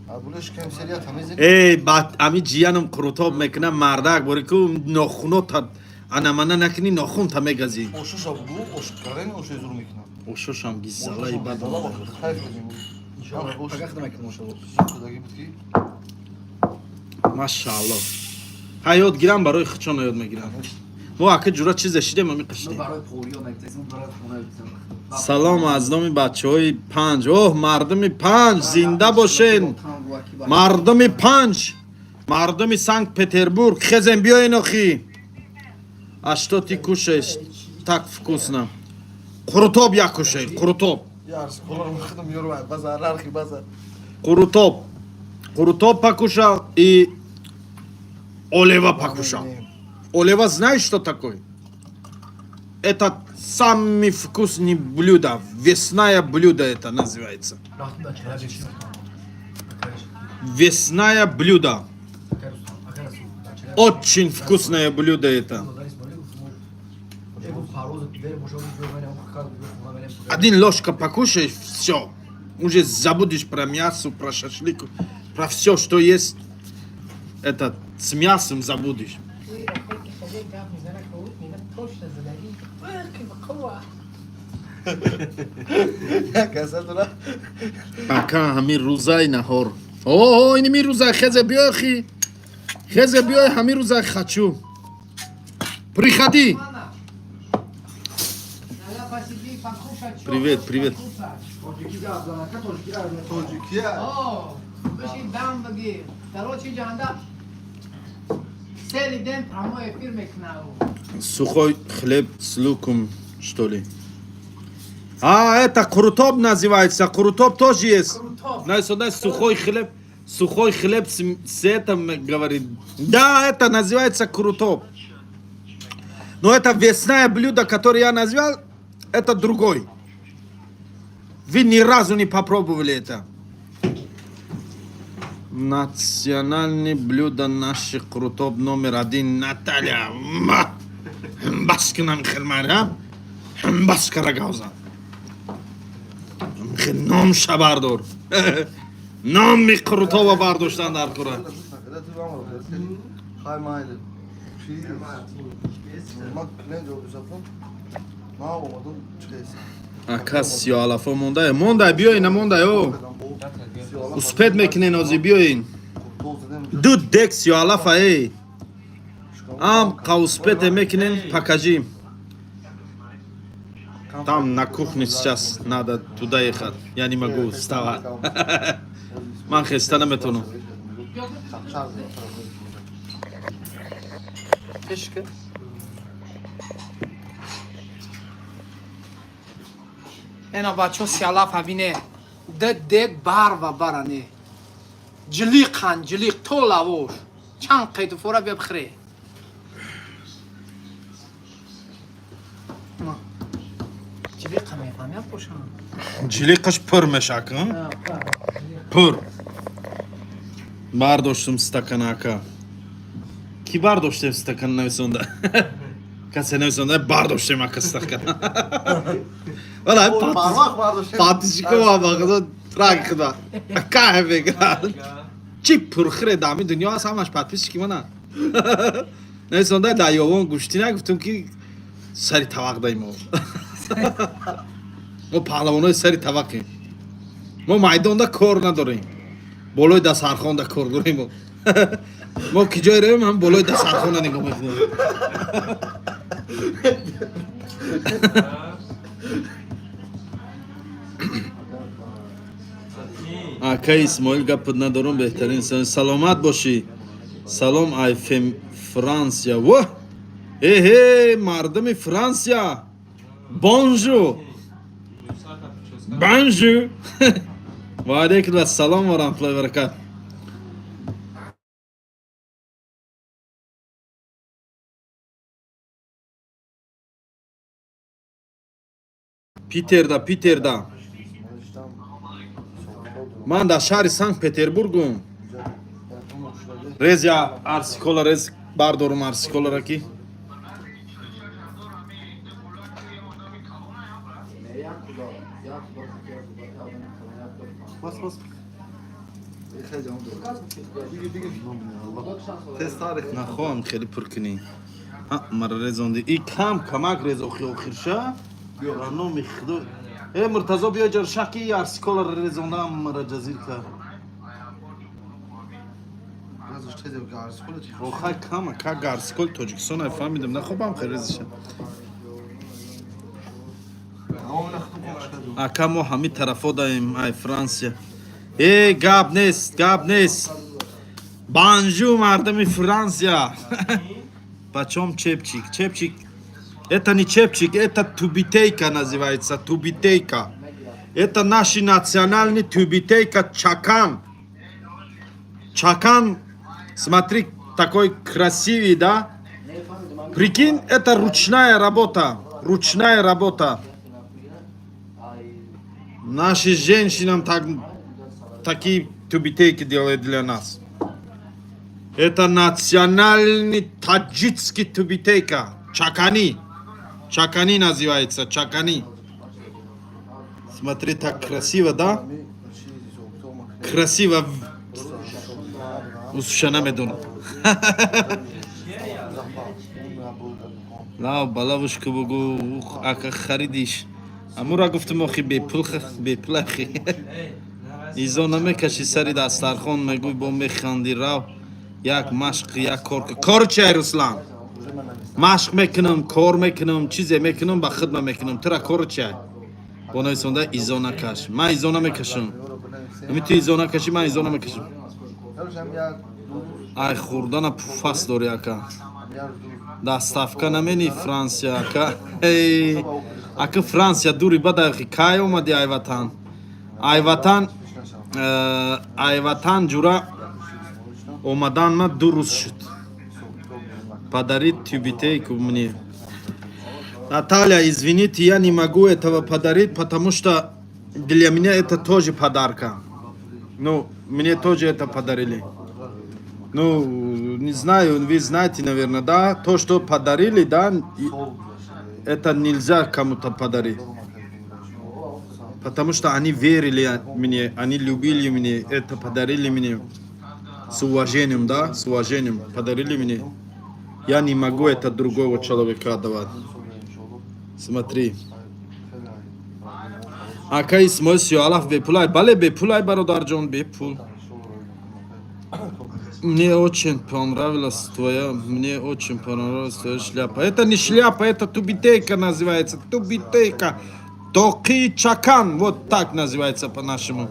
Абулеш кам серия тамиз. Эй, бат ами ҷиянам қурутоб мекунам, мардак, бори ку нохуно та анамана накунӣ, нохун та мегазӣ. Ошуша бугу, ош карен, ошу зур мекунам. Ошошам гизалаи бад. Кайф кунем. Пага хидам мекунам ошо. Судаги буд ки. Машаалло. Ҳа, ёд гирам, барои худшон ёд мегирам. Мо ака ҷура чизе шидем, ами қиштем. Барои пориё нагитесм, барои хона гитесм. Салом аз номи бачаҳои Панҷ. Оҳ, мардуми Панҷ, зинда бошен. Мардуми Панҷ, мардуми Санкт Петербург, хезем биёен охи. А что ты кушаешь? Так вкусно. Қурутоб як кушай, қурутоб. Арскола хидам ёр базар, архи базар. Қурутоб. Қурутоб покушал и олева покушал. Олева знаешь, что такое? Это самый вкусный блюдо. Весная блюдо это называется. Весная блюдо. Очень вкусное блюдо это. Один ложка покушаешь, все. Уже забудешь про мясо, про шашлык, про все, что есть. Это с мясом забудешь. Гап мезана, кавут мега, точно задаги. Ки бақува. Каса дора. Ака, ҳамин рӯзаи наҳор. О, иними рӯза хезе биёй, хи. Хезе биёй, ҳамин рӯза хочу. Приходи. Надо посидеть, покушать. Чё Привет, хочешь привет. покушать. Тоҷикия. О, бишин дам бигир. Короче, ҷанда целый день прямой эфир мекунав. Сухой хлеб с луком, что ли? А, это қурутоб называется. Қурутоб тоже есть. Қурутоб. Знаешь, сюда сухой хлеб с этим, говорит. Да, это называется қурутоб. Но это весное блюдо, которое я назвал, это другой. Вы ни разу не попробовали это. Национальное блюдо наших қурутоб номер один. Наталья. Ма! Баскинам хермара. Баскара гауза. Ном шабардор. Номи қурутоба бардоштан дар кура. Хай майли. Чи? Ма клиент ҷавоб доштам. Ма омадам чиқес. Ака, сиёалафо монда, монда, биёин, монда, о. Успеть мекунен, ози биёин. Ду дек сиёалафа, эй. Ам қа успеть мекунен, покажи. Там на кухне сейчас надо туда ехать. Я не могу вставать. Ман хеста наметонам. Кишка. Ена бачо сиалаф ҳабине. Д дек бар ва баране. Ҷилиқан, ҷилиқ то лавош. Чанд қайду фора бия бихӯре. Ма. Ҷилиқа мефаҳм, як бошам. Ҷилиқаш пур мешак, а? Пур. Бардоштум стакана, ака. Ки бардоштем стакан нависонда? Касе нависонда бардоштем, ака, стакан. Вала, Барвақт бардоштем. Патишко ба трак худа. Ака меград. Чи пурхире дами дунё аст, ҳамаш подписчики мана. Нависонда дар ёвон гӯштӣ нагуфтум ки сари тавақ даи мо. Мо паҳлавонои сари тавақем. Мо майдонда кор надорем. Болои дастархонда кор дорем. Мо ки ҷое равем, ҳам болои дастархона нигоҳ мекунем. Ака Исмоил, гапат надорум, беҳтарин. Саломат бошӣ. Салом ай Франсия. Во! Эҳе, мардуми Франсия. Bonjour. Bonjour. Ва алейкум ассалом ва раҳматуллоҳи ва баракат. Питерда, Питерда. Ман дар шаҳри Санкт Петербургум. Рез я арсикола рез бардорум арсиколара ки. Бас бас. Тез тарих. Нахоҳам хеле пур кунӣ. Ҳа, мара резонди. И кам камак рез охи охирша. Ба номи Худо. Э, Муртазо, биё ҷар шаки арсиколара резондам, мара ҷазир кард. Разаш тез гарс холо чи. Охай кама ка гарсиколи Тоҷикистон ай фаҳмидам. Нахобам хеле резиша. Ака, мо ҳами тарафо даем ай Франсия. Э, гап нест, гап нест. Bonjour, мардами Франсия. Почем чепчик? Чепчик. Это не чепчик, это тюбетейка называется, тюбетейка. Это наши национальный тюбетейка чакан. Чакан, смотри, такой красивый, да? Прикинь, это ручная работа. Ручная работа. Наши женщинам так, такие тюбетейки делают для нас. Это национальный таджикский тюбетейка. Чакани. Чакани называется, чакани. Смотри, так красиво, да? Красиво. Усуша намедонам. Лав балавушка бугу, ух, ака харидиш. Амура гуфтам, охи бепул, бепул ахи. Изо намекаши сари дастархон, мегӯй, бо механди. Рав, як машқ, як кор. Кор чи, ай Руслан? Машқ мекунам, кор мекунам, чизе мекунам, ба хидма мекунам. Тура кор чи ай? Бо нависонда: изо накаш. Ман изо намекашам. Ами ту изо накашӣ, ман изо намекашам. Ай хӯрдана пуфас дори, ака. Доставка намени Франсия, ака? Эй, ака, Франсия дури бадахи. Кай омади ай ватан? Ай ватан, ай ватан ҷура омадан ма 2 рӯз шуд. Подарить тюбетейку мне. Наталья, извините, я не могу этого подарить, потому что для меня это тоже подарка. Ну, мне тоже это подарили. Ну, не знаю, вы знаете, наверное, да? То, что подарили, да, это нельзя кому-то подарить. Потому что они верили мне, они любили мне, это подарили мне. С уважением, да, с уважением подарили мне. Я не могу это другого человека давать. Смотри. Ака Исмоил, сиёалаф бепулай? Бале, бепулай, бародарҷон, бепул. Мне очень понравилась твоя, мне очень понравилась твоя шляпа. Это не шляпа, это тюбетейка называется. Тюбетейка. Тоқи чакан, вот так называется по-нашему.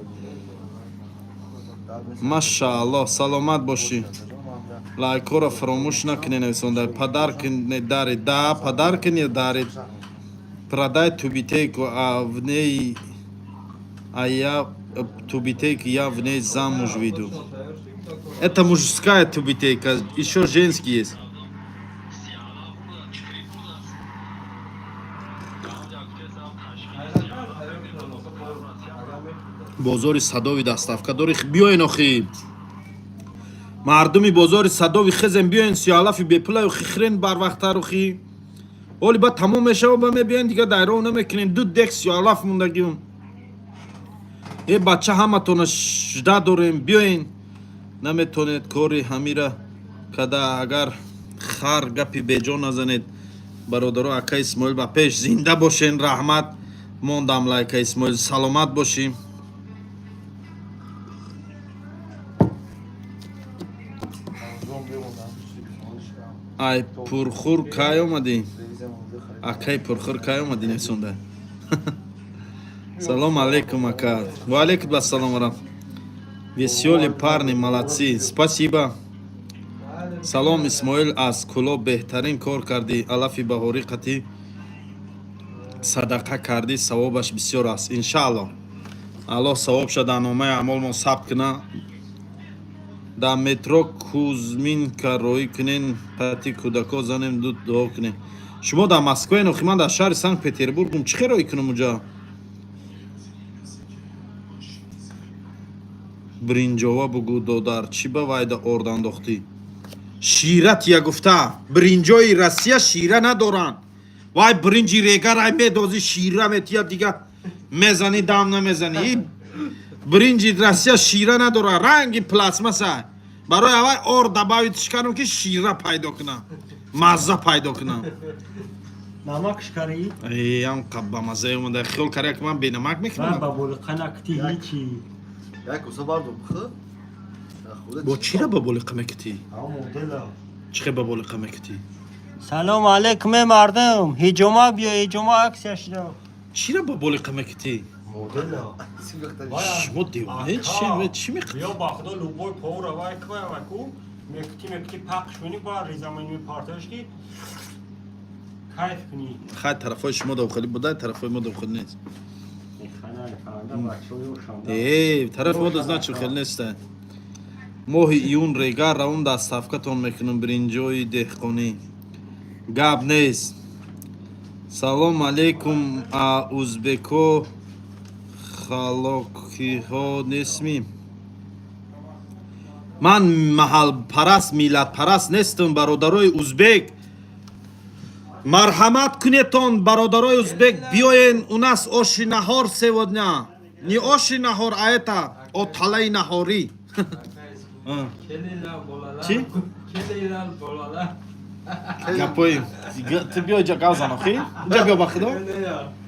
Машааллоҳ, саломат бошӣ. Лайкҳоро фаромӯш накунед, нависонда. Подарки не дарит. Да, подарки не дарит. Продай тюбетейку, а в ней, а я тюбетейку, я в ней замуж выйду. Это мужская тюбетейка, еще женский есть. Бозори Садови доставка дори? Биёен охи. Мардуми бозори Садови, хезем, биёен, сиёалафи бепулаю хихрен барвақттару хи. Оли ба тамом мешава, ба мебиёен, дига дайров намекунем. Ду дек сиёалаф мондагиум. Э, бача, ҳаматона жда дорем, биёен. Наметонед кори ҳамира када, агар хар гапи беҷо назанед. Бародаро, ака Исмоил, ба пеш, зинда бошен, раҳмат. Мондам лайка, Исмоил, саломат бошӣ. Ай Пурхур кай омадӣ? Акай Пурхур, кай омадӣ, несонда. Салом алейкум, ака. Ва алейкум ассалом ва. Весёлые парни, молодцы. Спасибо. Салом, Исмоил, аз Кулоб. Беҳтарин кор кардӣ, алафи баҳорӣ қатӣ садақа кардӣ, савобаш бисёр аст. Иншааллоҳ, Аллоҳ савобша дар номаи аъмолмон сабт куна. Дар метро Кузминка роӣ кунен, қати кӯдако занем, ду дуо кунем. Шумо дар Москваен охи, ман дар шаҳри Санкт Петербургум, чӣ хел роӣ кунам уҷа? Бринҷова бугӯ, додар, чӣ ба вайда орд андохтӣ? Шира тия гуфта, бринҷои Россия шира надоранд. Вай бринҷи регарай медозӣ, шира метия, дига мезанӣ, дам намезанӣ. И бринҷи Россия шира надора, ранги пластмасса. Барои аввал орд добавить кардам, ки шира пайдо кунам, мазза пайдо кунам. Намак шкарӣ? Ам ба маззаи омада, хиёл карда, ки ман бенамак Ва мекунам. Ба болиқа накти ҳичи. Як коса бардор бихӯр. Бо чира ба болиқа мекутӣ? Ҳа, модела. Чӣ хел ба болиқа мекутӣ? Салом алейкум, э мардум. Ҳиҷома биё, ҳиҷома аксия шуда. Чира ба болиқа мекутӣ? Модела. Шумо девона чӣ мекунӣ? Биё, ба худо, любой повара вай квай вай ку мекути, мекути, пахш кунӣ, ба резамани мепартош, ки кайф кунӣ. Хай, тарафҳои шумо дохилӣ буда, тарафҳои мо дохил нест. Механа фаранда бачаҳои ошанда. Э, тарафи мо значит хел нест. Моҳи июн Регар равун, доставкатон мекунам бринҷои деҳқонӣ. Гап нест. Салом алейкум, а узбеко халокиҳо нестми? Ман маҳалпараст, миллатпараст нестам. Бародарои узбек, марҳамат кунетон, бародарои узбек, биёен, у нас оши наҳор сегодня. Не оши наҳор, а это оталаи наҳорӣ. Kelinglar, bolalar. Чӣ? Kelinglar, bolalar. Гапои ту, биё иҷа, гавзан охи, иҷа биё, ба худо,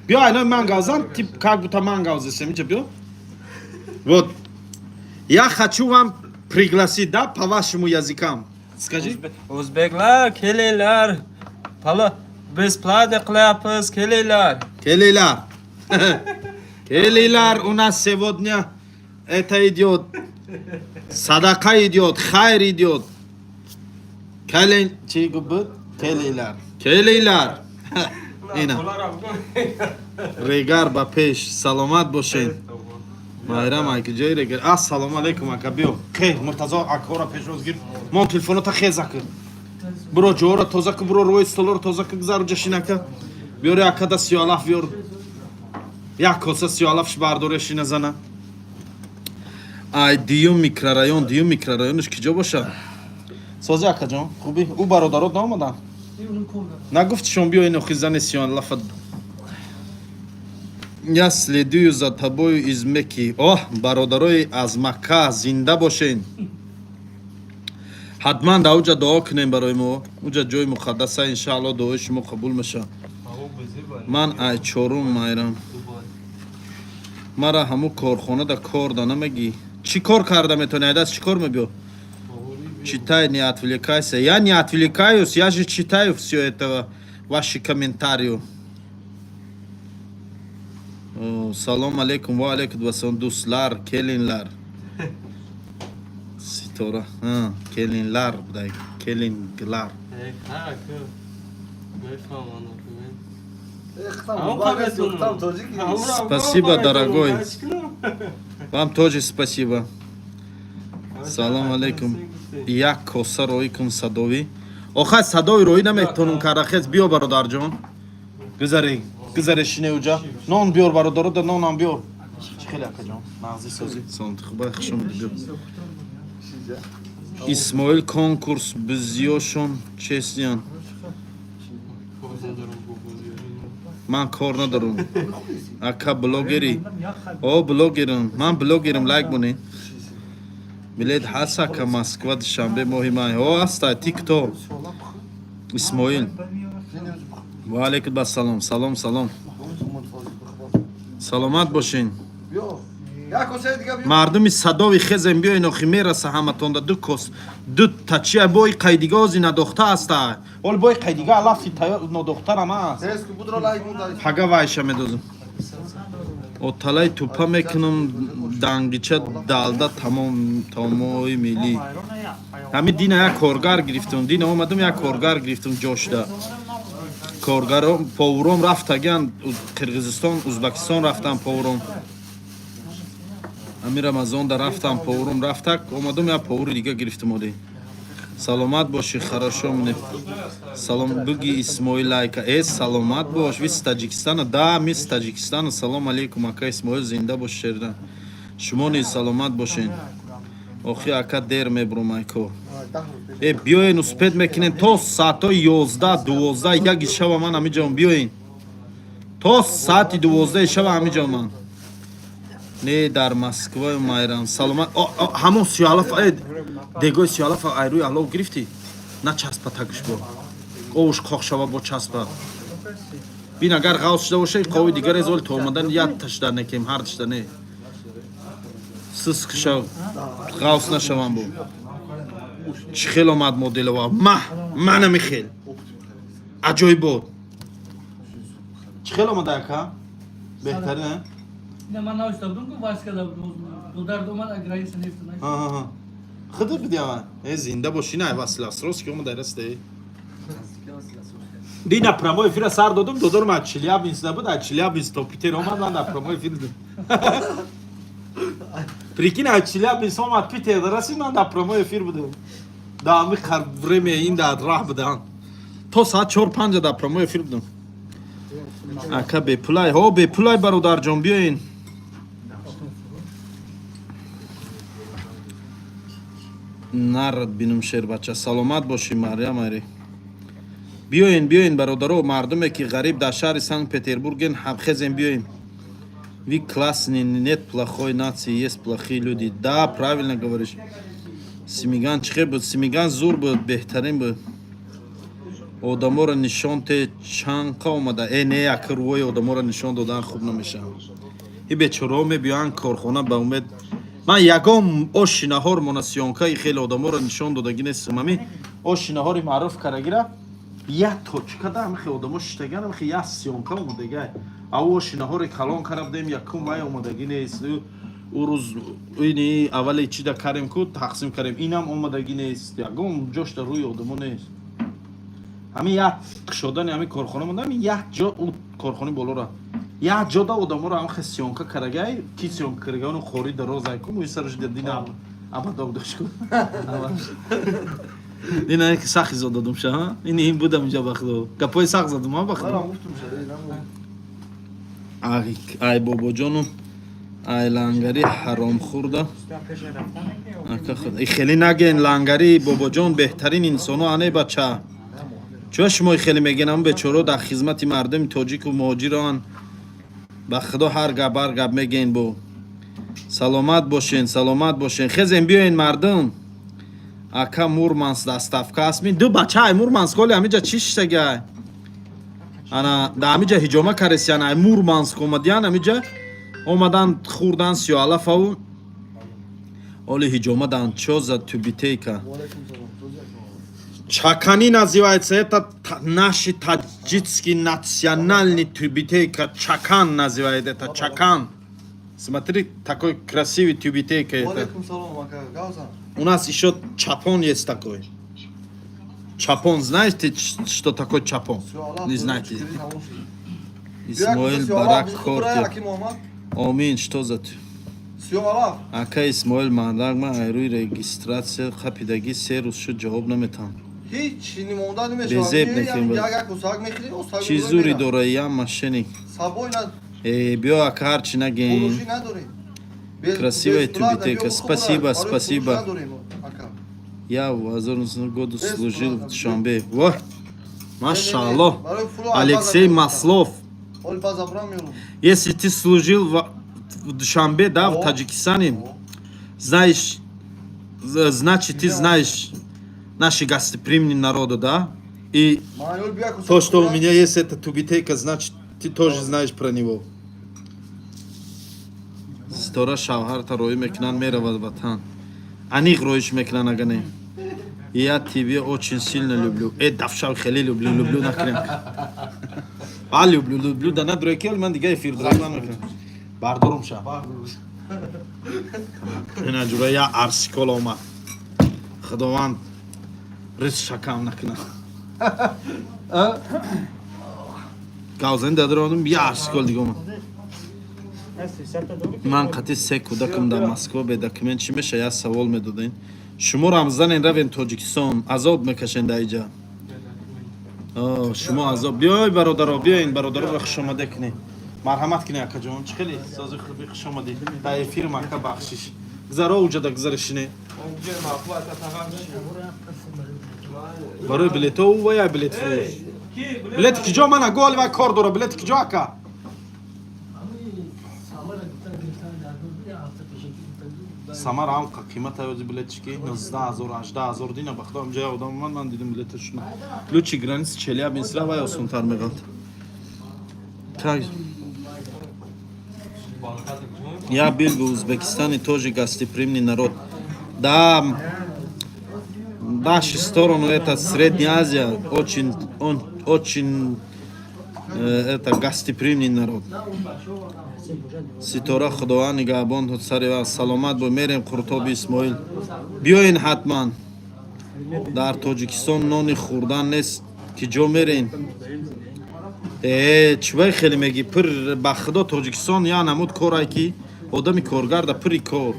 биё, айно ман гавзан, тип как будто ман гавзесем, иҷа биё, вот. Я хочу вам пригласить, да, по вашему языкам. Скажи. O'zbeklar, kelinglar. Pala бесплатно qilyapmiz, kelinglar. Kelinglar. Kelinglar, у нас сегодня это идет. Садака идет, хайр идет. Kelin, чи губ? Келийлар. Келийлар. Ина. Регар ба пеш, саломат бошед. Майрам аки ҷои регар. Ассалому алайкум, ака, биё. Хе, Муртазо акора пешоз гир. Мон телефонота хеза кир. Биро ҷоро тоза кир, биро рӯи столоро тоза кир, гузар уҷа шин, ака. Биёри акада сиёалаф биёр. Як коса сиёалафш бардоре шина зана. Ай дуюм микрорайон, дуюм микрорайонш киҷо боша? Сози, акаҷон, хуби? Ӯ бародарот наомадан? Нагуфтишон биё ин охи зани сиёалафа. Я следую за тобою из Мекки. Оҳ, бародарои аз Макка, зинда бошен. Ҳатман дар уҷа дуо кунем барои мо. Уҷа ҷои муқаддаса, иншаалло, дуои шумо қабул мешавад. Ман ай чорум, Майрам. Мара ҳаму корхонада кор да намегӣ. Чӣ кор карда метавонӣ? Айдас чӣ кор мебиё? Читай, не отвлекайся. Я не отвлекаюсь, я же читаю все это, ваши комментарии. О, салом алейкум, ва алейкум вассалом, дӯстлар, келинлар. Ситора, а, келинлар, будай, келинглар. Ha, ku. Мефаҳмам. Там тоҷики. Спасибо, дорогой. Вам тоже спасибо. Салом алейкум. Як коса роӣ кун садовӣ. Охай садои роӣ наметонум карахез. Биё, бародарҷон. Гузаре, гузаре, шине уҷа. Нон биёр бародаро, да нонам биёр. Чӣ хеле, акаҷон? Нағзи, созӣ. Саломати, хубай, хуш омадӣ, биё. Исмоил, конкурс бизёшон честнян. Ман кор надорам. Ака, блогерӣ? О, блогерам. Ман блогерам, лайк монед. Билет ҳаст, ака, Москва, Душанбе, моҳи май? О, ҳаста, тикто. Исмоил. Ва алейкум ассалом. Салом, салом. Саломат бошен. Биё. Як косаи дига биё. Мардуми садови, хезем, биёин, охи мераса ҳаматонда ду кос, ду тачия бои қайдига ози надохта ҳаста. Ол бои қайдига алафи тайёр нодохтарам аст. Тез ку, будро лайк мудай. Пага вайша медозам. Оталай тупа мекунам, дангича далда, тамом таомои миллӣ. Ҳамин дина як коргар гирифтам, дина омадам, як коргар гирифтам ҷошда. Коргаро, повуром рафтагиан Қирғизистон, Узбекистон рафтан повуром. Ҳамин Рамазонда рафтам, повуром рафтак, омадам, як повури дига гирифтам оди. Саломат бошӣ, хорошо мне. Салом буги, Исмоил, лайка. Э, саломат бош, вы с Таджикистана? Да, мы с Таджикистана. Салом алейкум, ака Исмоил, зинда бош, шерда. Шумо низ саломат бошен. Охи, ака, дер мебурам, айко. Э, биёен, успеть мекунен то саатҳои 11, 12, яки шаба ман ҳамиҷон, биёен. То саати 12 шаба ҳамиҷон ман. Не, дар Москва, Майрам. Саломат. О, о, ҳамон сиёалаф, э, дегои сиёалаф айрӯи алов гирифтӣ? Начаспа тагиш бо. Овуш қоқ шава, бо часпа. Бин, агар ғавс шуда боша, қови дигар эзол то омадан як ташда некем, ҳар ташда не. Сис шав, ғавс нашавам бо. Чӣ хел омад моделова? Маҳ, манами хел. Аҷоибот. Чӣ хел омада, ака? Беҳтарин, а? Не, ман навишта будам, ку вайска да дудар омад, а граница нест. Ҳа. Худо бидиама. Э, зинда боши, на Василовск омада расте. Дина прямой эфира сар додум, додорм аз Челябинск набуд, аз Челябинск то Питер омад, ман дар прямой эфир дидам. Прикинь, аз Челябинск омад Питер, расид, ман дар прямой эфир будам. Да ами хар время ин дар раҳ будам. То соат 4-5 дар прямой эфир будам. Ака, бепулай, ҳо, бепулай, бародарҷон, биёин. Нарад бинум, шербача, саломат бошӣ, Марьям ари. Биёен, биёен, бародаро, мардуме ки ғариб дар шаҳри Санкт Петербурген, ҳамхезем, биёем. Вы классный, нет плохой нации, есть плохие люди. Да, правильно говоришь. Симиган чӣ хел буд? Симиган зур буд, беҳтарин буд. Одаморо нишон те, чанқа омада. Э, не, ака, рӯҳои одаморо нишон додан хуб намешавад. И бечораҳо мебиёянд корхона ба умед. Ман ягон оши наҳор мона съёмка и хеле одаморо нишон додагӣ нестам. Ами оши наҳори маъруф карагира як точка да ҳамихе одамо шиштаган, ҳамихе як съёмка омадагай. Ав оши наҳори калон кара будем, якум вай омадагӣ нест. Ӯ рӯз ини аввале чида карем ку, тақсим карем, инам омадагӣ нест, ягон ҷошта рӯи одамо нест. Ҳамин як кушодани ҳамин корхона монда, ҳамин як ҷо, ӯ корхонаи болора як ҷо да одаморо ҳамихе съёмка карагай. Ки съёмка карагай? Ону хори дарозай ку, мӯи сараш дина абадоб дошт ку, дина ки сахт изо додум ша. Ини ин будам инҷа, бахудо, гапои сахт задум, а бахудо. Манам гуфтум ша, намон. Ай бобоҷону, ай лангари ҳаромхӯрда. Ака худ хеле наген, лангари бобоҷон беҳтарин инсоно ане, бача. Чӯ шумо хеле мегӯен? Ам бечоро дар хизмати мардуми тоҷику муҳоҷироан. Ба худо, ҳар гап, ҳар гап мегӯен. Бо саломат бошен, саломат бошен. Хезен, биёен, мардум. Ака, Мурманск доставка аст? Ми ду бача ай Мурманск оли ҳамиҷа чӣ шиштагай? Ана дар ҳамиҷа ҳиҷома каресиян, ай Мурманск омадиян, ҳамиҷа омадан, хӯрдан сиёалафаву оли ҳиҷома дан. Чо за тюбетейка? Валейкум салом. Тоза. Чакани называется это, наши таджикский национальный тюбетейка. Чакан называет это, чакан. Смотри, такой красивый тюбетейка это. Валейкум салом, ака. Гавзан. У нас еще чапон есть такой. Чапон, знаете, что такое чапон? Не знаете. Исмоил Барак Хортер. Аки Муҳаммад. Омин, что за ты? Сиёалаф. Ака Исмоил, мардак, ман айрӯи регистрация хапидагӣ 3 рӯз шуд, ҷавоб наметам. Ҳеч нимонда намешавад. Безеб мекунем. Як як усак мехӯри, усак. Чӣ зури дора, я мошенник. Сабой на Э, биё, ака, ҳарчи нагем. фурӯшӣ надорем. Красивая Бесплатно, тюбетейка. биё, Спасибо, барои спасибо. фурӯш надорем, ака. Я в 2000 году Бесплатно. служил в Душанбе. Во! Машаллох. Барои фурӯ Алексей Маслов. Оли база брам меёрам. Если ты служил в Душанбе, да, в О. Таджикистане, знаешь, значит, ты знаешь наши гостеприимные народы, да? И Ман бия кусак. то, что у меня есть эта тюбетейка, значит, ты тоже знаешь про него. Ситора шавҳарта роӣ мекунанд, меравад ватан. Аниқ роиш мекунанд, ага не. Я тебе очень сильно люблю. Э, давшав, хеле люблю, люблю накунем. А люблю, люблю, да надрои ки ман дига эфир дрои ман мекунам. Бардорум ша. Ина ҷура я арсикол омад. Худованд ризқ шакам накунад. Гавзани дадрондум, я арсикол дига омад. Ман қати се кӯдакам дар Москва бе документ чӣ меша? Я савол медодем. Шумо рамзанен, равен Тоҷикистон, азоб мекашен дар иҷа. О, шумо азоб. Биёй, бародаро, биёин, бародароро хушомаде кунед. Марҳамат кунед, акаҷон. Чӣ хеле сози хуби, хушомадӣ. Дар эфир мака, бахшиш. Гузаро, уҷада гузаришине. Барои билето вая билет фурӯш. Билети киҷо мана голи вай кор дора, билети киҷо, ака? Самара гуфтан, гирифтан дар як ҳафта пешакӣ гуфтан. Самара ҳам қимата ёзи билетчики 19 ҳазор, 18 ҳазор дина. Ба худо, ҷоя одам омад, ман дидим билеташона. Лучше граница Челябинск вай осонтар меғалт. Как я был в Узбекистане, тоже гостеприимный народ. Да, нашу сторону, это Средняя Азия, очень, он очень это гостеприимный народ. Ситора, Худованд нигаҳбон, сари вақт, саломат бо. Мерем Қуртоби Исмоил, биёен ҳатман. Дар Тоҷикистон нони хӯрдан нест, ки ҷо мерен? Э, чӣ хеле мегӣ? Пир, ба худо, Тоҷикистон я намуд корай, ки одами коргарда пири кор.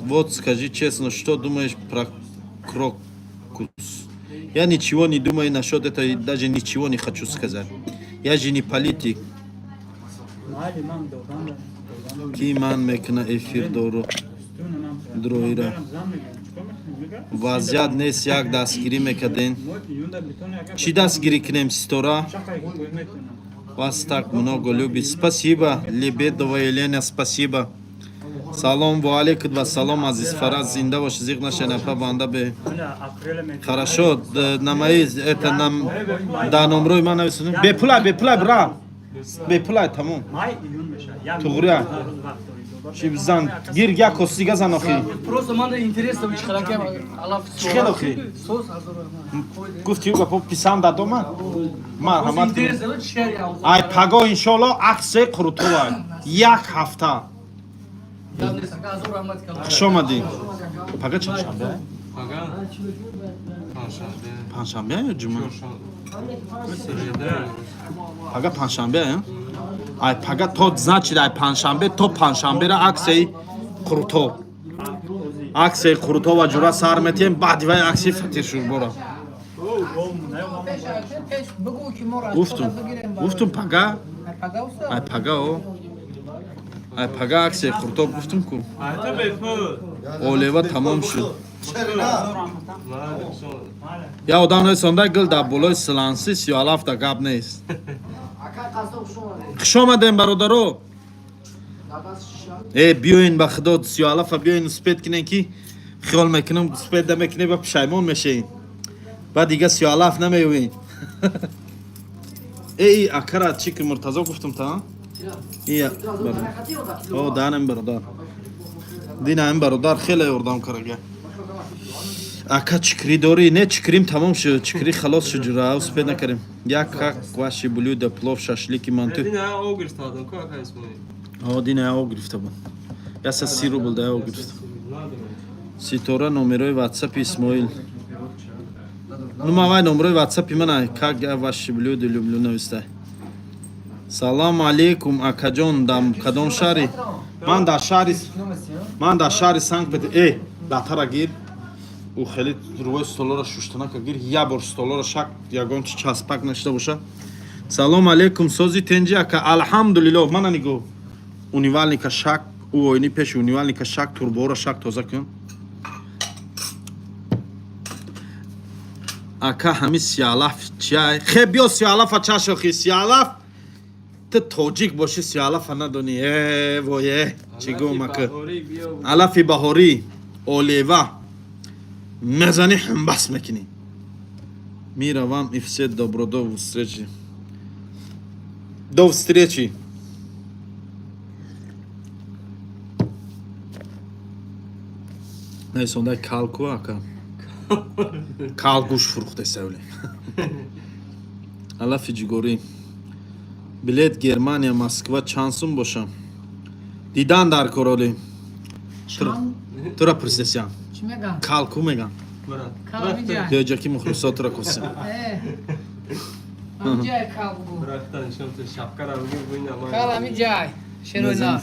Вот скажи честно, что думаешь про Крокус? Я ничего не думаю насчет этого и даже ничего не хочу сказать, я же не политик. Ки ман мекуна эфир дору дроира? Вазъият нест, як дастгирӣ мекарден. Чӣ дастгирӣ кунем, Ситора? Вас так много любит. Спасибо, Лебедова Елена, спасибо. Салом, ва алейкум ва салом, азиз Фараз, зинда бош, зиқ наша, напа банда бе. Хорошо, на мои, это нам, да, номрои ман нависонем. Бепула, бепула, бра. Бепула, тамом. Туғрия. Чи бизан, гир як косига зан охи. Просто манда интересно чӣ хелаке алаф. Чӣ хел охи? Сос азор раҳмат. Гуфти ӯ гапо писанда дома? Марҳамат кунед. Интересно чӣ шари. Ай паго иншоалло аксияи қурутова. Як ҳафта. Азор раҳмат калом. Хуш омадӣ. Пага чандшанбе? Пага? Панҷшанбе. Панҷшанбе ё ҷумъа? Чоршанбе. Пага панҷшанбе, э? Ай пага то значит ай панҷшанбе то панҷшанбера аксияи қурутоб. Аксияи қурутова ҷура сар метиҳем, баъди вай аксияи фатиршӯрбора. Пеш бигӯ ки мо Гуфтум. Гуфтум пага, Пага уста. Ай пага о. Ай пага аксияи қурутоб гуфтум ку. Айта бепул. Олева тамом шуд. Чера? Я одам несонда гил дар болои силанси сиёалафта гап нест. Хуш омадем, бародаро. Э, биёин, ба худо, сиёалафа биёин, успеть кинен, ки хиёл мекунам успеть намекунем ва пушаймон мешавем. Баъд дига сиёалаф намеёвем. Э, и акара чӣ ки Муртазо гуфтум та? И о, данам бародар. Динаам бародар хеле ёрдам карага. Ака, чикрӣ дорӣ? Не, чикрим тамом шуд. Чикрӣ халос шуд, ҷура, успеть накардем. Як как ваши блюда, плов, шашлики, манту. Дина о гирифтадам ку, ака Исмоил. О, дина о гирифта буд. 130 рубл да о гирифта. Ситора, номерои ватсапи Исмоил. Ну, ма вай номерои ватсапи мана. Как я ваши блюда люблю навистай. Салом алейкум, акаҷон, дар кадом шаҳри? Ман дар шаҳри Санкт Петер. Э, датара гир. Ӯ хеле рӯи столора шуштанака гир. Я бор столора шак, ягон чи часпак нашуда боша. Салом алейкум, сози, тенҷи, ака? Алҳамдулиллоҳ. Мана нигоҳ. Умывальника шак, ӯ оини пеши умывальника шак, турборо шак тоза кун. Ака, ҳами сиалаф чия? Хе, биё сиалафа чашохи, сиалаф. Ту тоҷик бошӣ, сиалафа надонӣ. Э, вой, э, чӣ гум, ака? Алафи баҳорӣ, олева. Мезанӣ, ҳамбас мекунӣ. Мира вам и все добро, до встречи. До встречи. Нависондай калку, ака. Кал гӯш фурӯхтесавле. Алафи ҷигорӣ. Билет Германия, Москва чанд сум боша? Дидан дар короли. Тура пурсидесиям. Чӣ мегам? Калку мегам. Кал ҳаминҷа. Биё ки мухлисо тура косим. Э. Ҳаминҷай кал бугу. Кал ҳаминҷай. Шероина.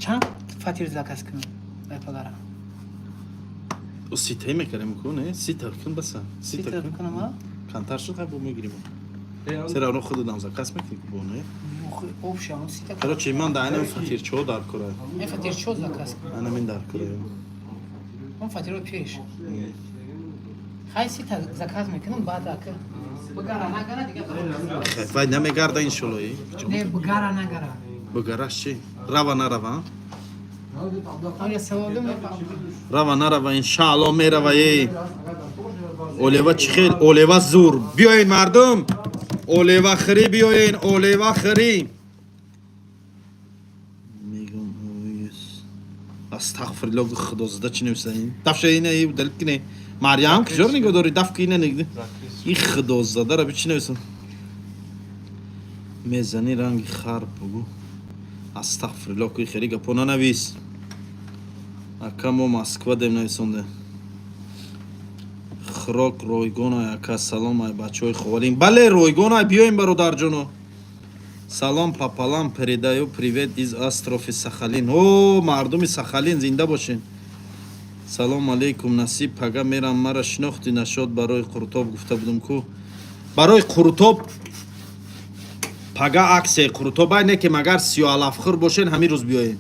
Чанд фатир заказ кунам? Ай падарам. О, ситаи мекардем ку, не? Сита кун баса. Сита Сита кун. кунам, а? Камтар шуд, ҳай бо мегирим. Сера оно худам заказ мекунӣ ку бо, не? Обща, он сита. Короче, ман да айнам фатирчо дар кора. Мен фатир чо заказ кунам? Айнам ин дар кора. Он фатиро пеш. Хай, сита заказ мекунам, баъд ака. Бигара нагара дига. Вай намегарда иншолло. Э? Не, бигара нагара. Бигараш чи? Рава нарава? Оля саволим мефаҳмам. Рава нарава, иншаалло мерава, е. Олева чӣ хел? Олева зур. Биёен, мардум. Олева хирӣ биёен, олева хирӣ. Мегам ойс. Астағфируллоҳ, худозада чӣ нависа ин? Дафша ина и удалить кине. Марьям, куҷоро нигоҳ дорӣ? Даф ки ина нигоҳ. Ин худозадара би чӣ нависа? Мезанӣ ранги хар бугу. Астағфируллоҳ, ки хеле гапо нанавис. Ака, мо Москва дем нависонде. Хирок ройгон, ака, салом, ай бачаҳои ховалин. Бале, ройгон, ай биёем, бародарҷоно. Салом пополам, передаю привет из острови Сахалин. О, мардуми Сахалин зинда бошен. Салом алейкум, Насиб, пага мерам, мара шинохтӣ нашод, барои қурутоб гуфта будум ку. Барои қурутоб пага аксияи қурутоб, ай не ки магар сиёалафхӯр бошен, ҳамин рӯз биёем.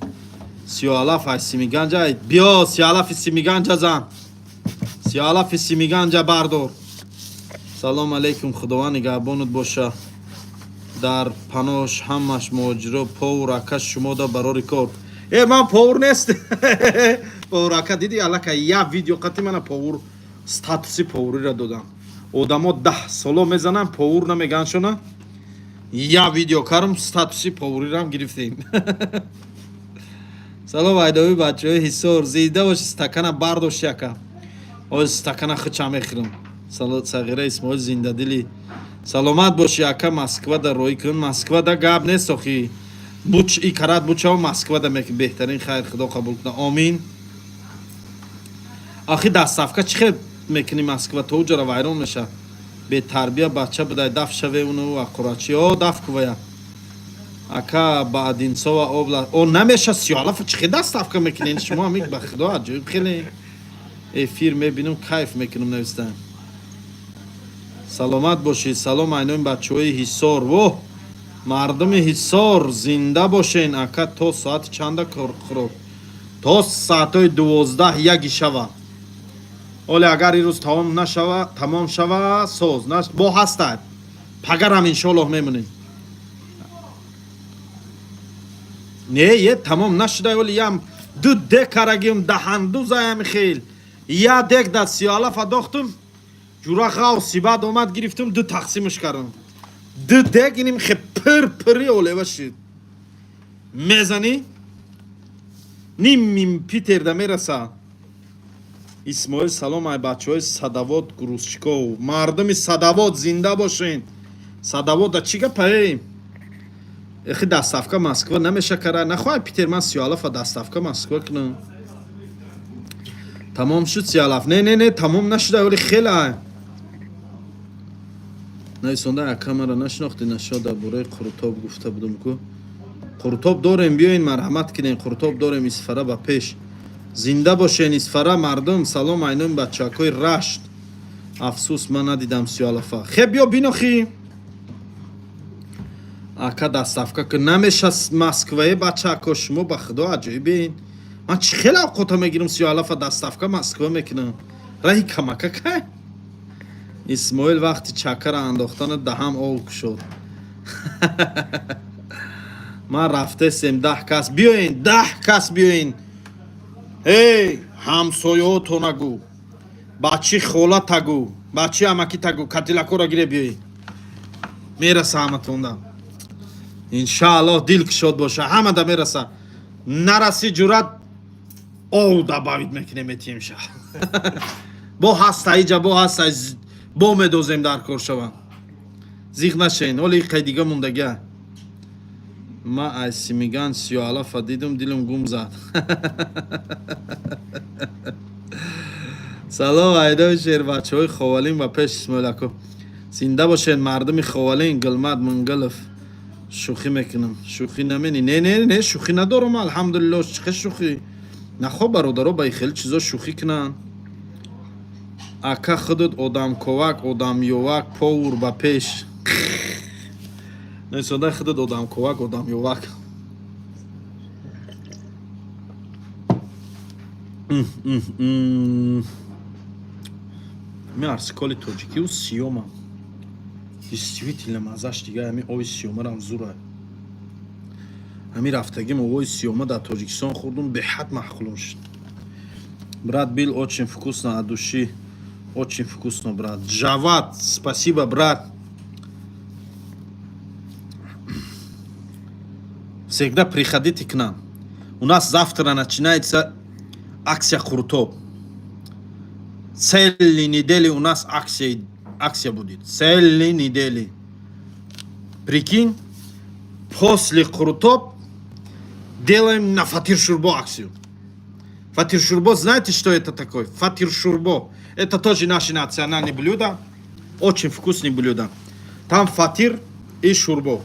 Сиёалаф ай Симиганҷа, ай биё, сиёалафи Симиганҷа зан. Сиёалафи Симиганҷа бардор. Салом алейкум, Худованд нигаҳбонат боша. Дар панош ҳамаш муҳоҷиро. Повар ака, шумо да барори кор. Э, ман повар нест. Повар ака, диди, аллакай як видео қати мана повар статуси повариро додам. Одамо 10 соло мезанам, повар намеган шона. Як видео карм, статуси поварирам гирифтем. Салом, айдови бачаҳои Ҳисор, зида боши. Стакана бардошт яка, оз стакана хича мехӯрам. Сағира Исмоил, зиндадилӣ, саломат боши, ака. Москвада роӣ кун, Москвада гап нест охи. Буч и карат бучао, Москвада меки беҳтарин. Хайр, худо қабул куна, омин. Ахи, доставка чӣ хел мекунӣ? Москва то уҷара вайрон меша. Бетарбия бача будай, даф шаве уну ақурачи о даф кувая. Ака, ба Одинцова област о намеша. Сиёлафа чӣ хел доставка мекунен шумо? Ами ба худо, аҷоиб, хеле эфир мебинам, кайф мекунам, навистам. Саломат бошед. Салом, айнои бачаҳои Ҳисор. Воҳ, мардуми Ҳисор, зинда бошен. Ака, то соати чанда хӯрок? То соатҳои 12 яги шава. Оле, агар ирӯз тамом нашава, тамом шава, соз бо ҳастад, пагарам иншоаллоҳ мемонем. Не, е, тамом нашуда. Оли ям ду дек карагим, даҳандузаям хел. Я дек да сиёалафа дохтум, ҷура ғавси, баъд омад, гирифтум, ду тақсимш кардам. Ду дек иним хе пир пири олева шид. Мезанӣ, нимим Питерда мераса. Исмоил, салом, ай бачаҳои Садовод, грузчиков. Мардуми Садовод, зинда бошен. Садовода чӣ гапае? Эхи, доставка Москва намеша кара. Нахоҳай Питер, ман сиёалафа доставка Москва кунам. Тамом шуд сиёалаф? Не, не, не, тамом нашуда, вале хеле нависонда. Акамара нашинохтӣ? Нашо, дар бораи қурутоб гуфта будум ку. Қурутоб дорем, биёин, марҳамат кунем, қурутоб дорем. Исфара ба пеш, зинда бошен, Исфара мардум. Салом, айнои бачакҳои Рашт. Афсӯс, ман надидам сиёалафа. Хе, биё, бинохи. Ака, доставка ку намеша Москвае. Бачако, шумо ба худо аҷоибен. Ман чӣ хеле авқота мегирам, сиёалафа доставка Москва мекунам, раҳи камака кай. Исмоил, вақти чакара андохтана даҳам ов кушод. Ман рафтесем, 10 кас биёен, 10 кас биёен. Эй, ҳамсоёто нагӯ, бачи хола тагӯ, бачи амаки тагӯ, катилакора гире, биёед, мераса ҳаматонда, иншааллоҳ. Дил кушод боша, ҳамада мераса. Нараси, ҷурат ов добавить мекунем, метиҳем ша. Бо ҳаста иҷа, бо ҳаста, бо медозем, дар кор шава, зиқ нашен. Оли қай дига мондага. Ма аз Симиган сиёалафа дидум, дилум гум зад. Салом, айдои шербачаҳои Ховалин ба пеш. Исмоилако, зинда бошед, мардуми Ховалин. Гулмад Мунгалов, шӯхӣ мекунам. Шӯхӣ намени? Не, не, не, шӯхӣ надорам, алҳамдулилло. Чихе шӯхӣ? Нахо, бародаро ба хеле чизо шӯхӣ кунанд. Ака, худут одамковак, одамёвак, повур ба пеш. Несода, худут одамковак, одамёвак. Ми арсиколи тоҷикию сиёма, действительно маззаш дига. Ҳами ови сиёмарам зура. Ҳами рафтагим, овои сиёма дар Тоҷикистон хӯрдум, беҳад маъқулум шуд. Брат, был очень вкусно, от души очень вкусно, брат. Джават, спасибо, брат. Всегда приходите к нам. У нас завтра начинается акция қурутоб. Целый недели у нас акция, акция будет целый недели, прикинь. После қурутоб делаем на фатир шурбо акцию. Фатир шурбо, знаете, что это такое? Фатир шурбо, это тоже наше национальное блюдо, очень вкусное блюдо. Там фатир и шурбо,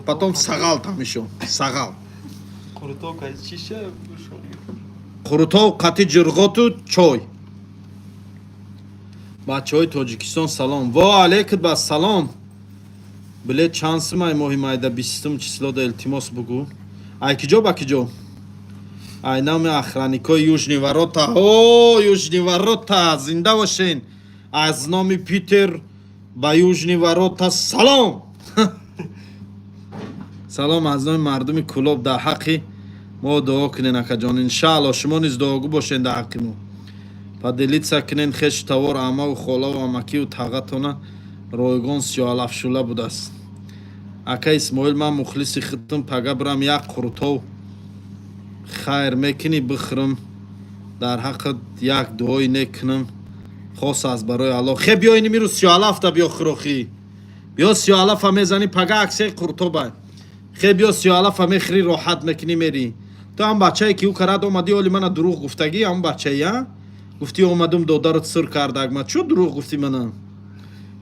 потом сағал, там еще сағал. Қурутов қати ҷирғоту чой. Бачаҳои Тоҷикистон, салом. Во алейкум ба салом. Билет чанд сумай моҳи майда, 20-ум числода, илтимос, бугӯ. Ай киҷо ба киҷо? Ай нами охранникои Южный ворота. О, Южный ворота, зинда бошен. Аз номи Питер ба Южный ворота салом. Салом аз номи мардуми Кӯлоб. Дар ҳаққи мо дуо кунен, акаҷон. Иншаалло, шумо низ дуогӯ бошен дар ҳаққи мо. Поделиться кунен, хешу тавор, амаву холаву амакиву тағатона. Ройгон сиёалафшула будааст. Ака Исмоил, ман мухлиси худтум. Пага бирам, як қурутов. Хайр мекунӣ, бихӯрам, дар ҳаққат як дуои нек кунам, хос аз барои Аллоҳ. Хе, биё, ини мирӯз сиёалафта биё, хӯрохӣ биё, сиёалафа мезанӣ, пага аксияи қуртоба. Хе, биё, сиёалафа мехӯрӣ, роҳат мекунӣ, мерӣ. Ту ҳам бачае ки ӯ карад омадӣ, оли мана дурӯғ гуфтагӣ, ҳам бачаи а гуфтӣ омадум, додарат сир кардак ма. Чӯ дурӯғ гуфтӣ мана?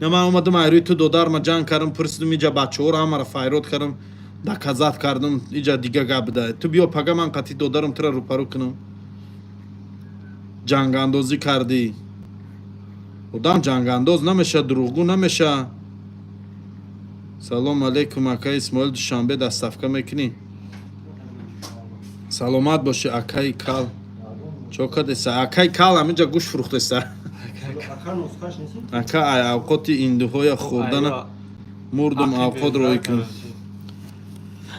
На, ман омадум, айрӯи ту додарма ҷанг кардам, пурсидум, иҷа бачаҳоро ҳамаро файрод кардам, доказать кардам, иҷа дига гап буда. Ту биё пага, ман қатъи додарам тура рӯпарӯ кунам. Ҷангандозӣ кардӣ. Одам ҷангандоз намеша, дурӯғгӯ намеша. Салом алейкум, ака Исмоил, Душанбе доставка мекунӣ? Саломат бошӣ, акаи кал. Чо кардеса, акаи кал? Ҳаминҷа гӯшт фурӯхтеса. Ака, нусхаш нест? Ака, ай авқоти индуҳоя хӯрдана мурдум, авқот роӣ кун.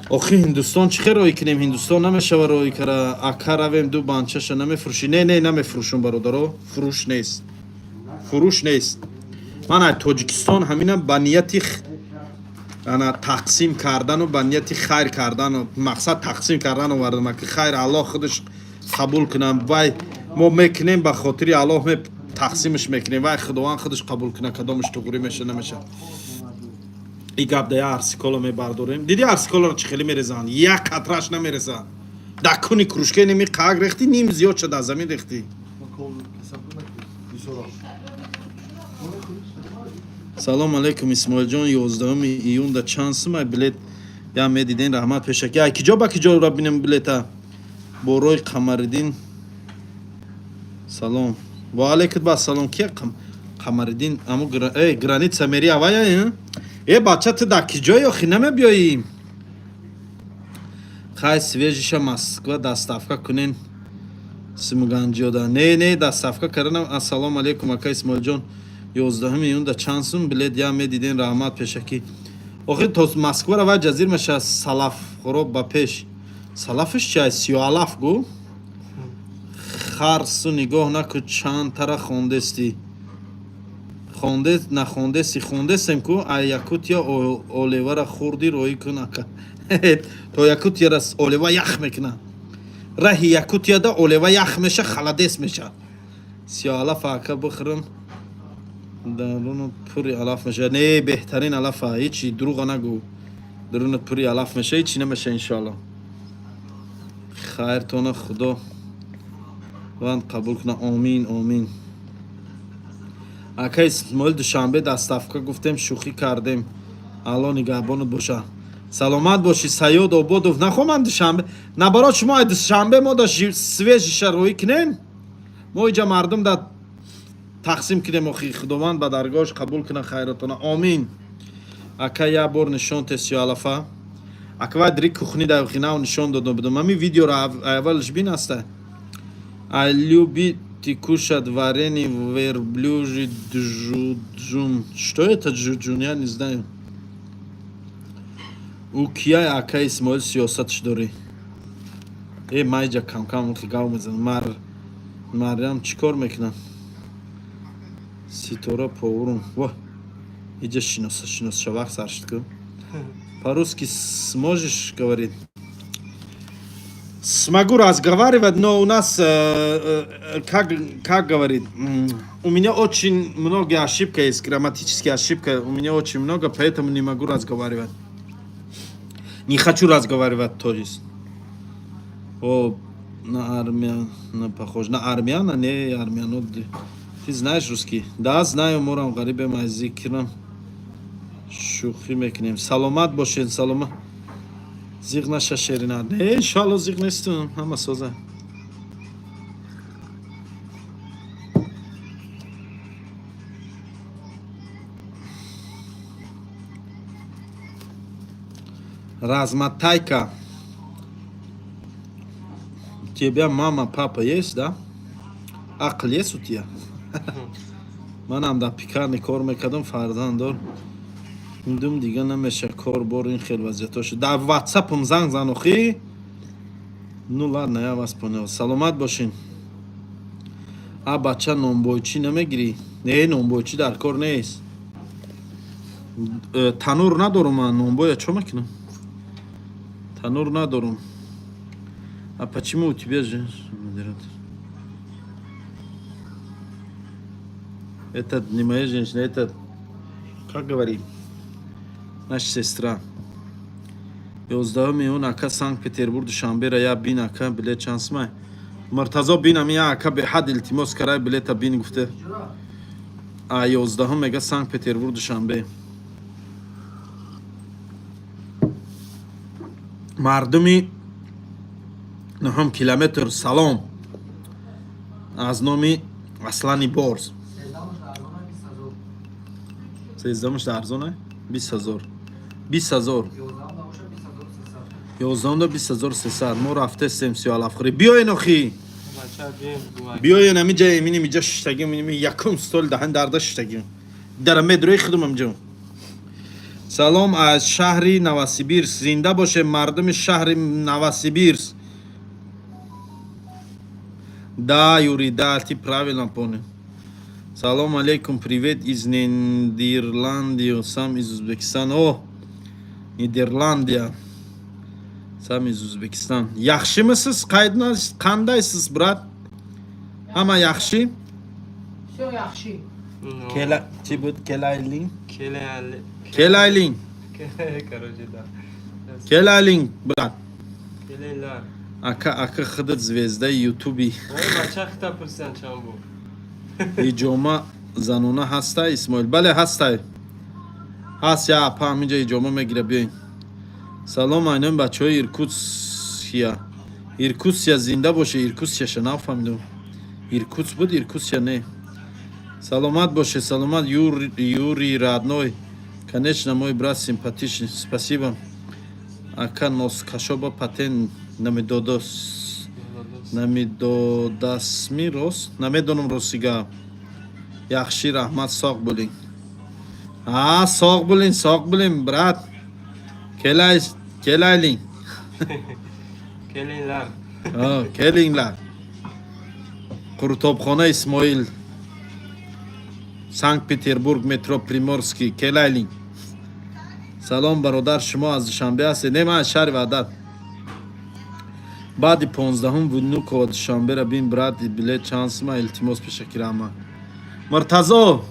Охи, Ҳиндустон чӣ хел роӣ кунем? Ҳиндустон намешава роӣ кара. Ака, равем, ду банчаша намефурӯшӣ? Не, не, намефурӯшум, бародаро, фурӯш нест, фурӯш нест. Ман ай Тоҷикистон ҳамина ба нияти ана тақсим кардану ба нияти хайр кардану мақсад тақсим кардан овардам, ки хайр Аллоҳ худаш қабул кунам. Вай мо мекунем ба хотири Аллоҳ, ме тақсимаш мекунем, вай Худованд худаш қабул куна, кадомаш туғрӣ меша, намеша. И гап да я арсиколо мебардорем. Диди, арсиколоро чӣ хеле мерезанд, як қатраш намерезанд. Дар куни кружке ними қак рехтӣ, ним зиёд шуда, аз замин рехтӣ. Салом алейкум, Исмоилҷон, 11 июнда чанд сумай билет я медиден? Раҳмат пешакӣ. Ай киҷо ба киҷо ра бинем билета? Борои Қамариддин, салом. Ва алейкум ба салом. Ки Қамариддин? Аму граница мери авая. Э, бача, ту дар киҷои охи намебиёӣ? Хай, свежий ша Москва доставка кунен, симуганҷиёда. Не, не, доставка карданам. Ассалому алейкум, ака Исмоилҷон, 11 июнда чанд сум билет я медиден? Раҳмат пешакӣ. Охи, то Москвара вай ҷазир меша. Салаф хӯроб ба пеш. Салафш чиай? Сиёалаф гу. Харсу нигоҳ наку, чанд тара хондестӣ, хонде нахондести, хондестем ку. Ай Якутия олевара хурди, роӣ кун, ака. То Якутияра олева ях мекуна. Раҳи Якутияда олева ях меша, холодец меша. Сиёалафа, ака, бихӯрам, даруну пури алаф меша. Не, беҳтарин алафа, ҳечи дурӯға нагӯ. Дарунат пури алаф меша, ҳечи намеша, иншоалло. Хайртона Худо ванд қабул куна. Омин, омин. Ака Исмоил, Душанбе доставка гуфтем, шӯхӣ кардем. Алло нигаҳбонат боша. Саломат бошӣ, Саёд Ободов. Нахо, ман Душанбе набарот, шумо ай Душанбе мо да свежий ша роӣ кунем, мо иҷа мардум да тақсим кунем. Охи, Худованд ба даргоҳаш қабул куна хайротона. Омин. Ака, як бор нишон те сиёалафа. Ака, вай дри кухни да хинав нишон дода будам. Ами видеоро аввалш бин аста. А любите кушать варенье верблюжий джуджун? Что это джуджун? Я не знаю. Ӯ кияй, ака Исмоил, сиёсатш дорӣ? Э, майҷа камкам гав мезанам. Мар Марьям чӣ кор мекунад? Ситора повурум. Во, иҷа шиноса, шинос шавақ сар шуд ку. По-русски сможешь говорить? Смогу разговаривать, но у нас, как говорит, у меня очень много ошибка есть, грамматические ошибка, у меня очень много, поэтому не могу разговаривать. Не хочу разговаривать, то есть. О, на армяна похож. На армяна? Не, армяну. Ты знаешь русский? Да, знаю, морам ғарибем, аз зикрам. Шӯхӣ мекунем. Саломат бошед, саломат. Зиғ наша, Шерина. Не, иншоалло, зиғ нестум. Ҳама соза. Размотайка. У тебя мама, папа есть, да? Ақл есть у тебя? Манам дар пекарни кор мекардам, фарзанд дор. Дум дига намеша кор бор, ин хел вазъиятҳо шуд. Дар ватсапам занг зан охи. Ну ладно, я вас понял. Саломат бошин. А бача, нонбойчӣ намегирӣ? Не, нонбойчӣ дар кор нест. Танур надорум ман, нонбоя чо мекунам? Танур надорум. А почему у тебя женщина модератор? Это не моя женщина, это, как говорит, наша сестра. 11 июн, ака, Санкт Петербург Душанбера я бин, ака, билет чанд сумай? Муртазо, бинам, я ака беҳад илтимос карай, билета бин гуфте. А 11-ум мега Санкт Петербург Душанбе. Мардуми нуҳум километр, салом аз номи Аслани Борз. 13-умш арзона, 20 000, 20 000. 11-умда 20 300. Мо рафтестем сиёалафхӯрӣ, биёен охи. Бача, бием. Биёен, ҳамиҷа миним, иҷа шиштагим, миним якум стол даҳан дарда шиштагим, дара медрои худум ҳамиҷо. Салом аз шаҳри Новосибирск, зинда боше мардуми шаҳри Новосибирск. Да, Юрий, да, ты правильно понял. Салом алейкум, привет из Нидерландии, сам из Узбекистана. О, Нидерландия. Сам из Узбекистан. Yaxshimisiz? Qandaysiz, брат? Hamma yaxshi? Все yaxshi. Kela, chi bu kelayling? Келе. Kelayling. Короче, да. Kelayling, брат. Келейлар. Ака, ака, худат звезда Ютуби. Ой, бача, хита пурсидан чанд буд. Иҷома занона ҳастай, Исмоил? Бале, ҳастай. Ҳаст, я апа ҳаминҷа иҷома мегира, биёин. Салом айнои бачаҳои Иркутсия. Иркутсия зинда боше, Иркутсияша нафаҳмидам. Иркутс буд, Иркутсия не. Саломат боше, саломат, Юрий родной. Конечно, мой брат симпатичный. Спасибо. Ака, носкашоба патент намедодос. Намедодасми рост? Намедонам, ростига. Яхши, раҳмат, соғ булин. А, соғ булин, соғ булин, брат. Келай, келайлин. Келейлар. А, келингlar. Quruтобхона Исмоил. Санкт Петербург, метро Приморский. Келайлин. Салом, бародар, шумо аз Душанбе ҳастед? Не, ман аз шаҳри Ваҳдат. Баъди 15-ум Внуково Душанбера бин, брат, билет чанд сума, илтимос, пешакира ҳама. Муртазо,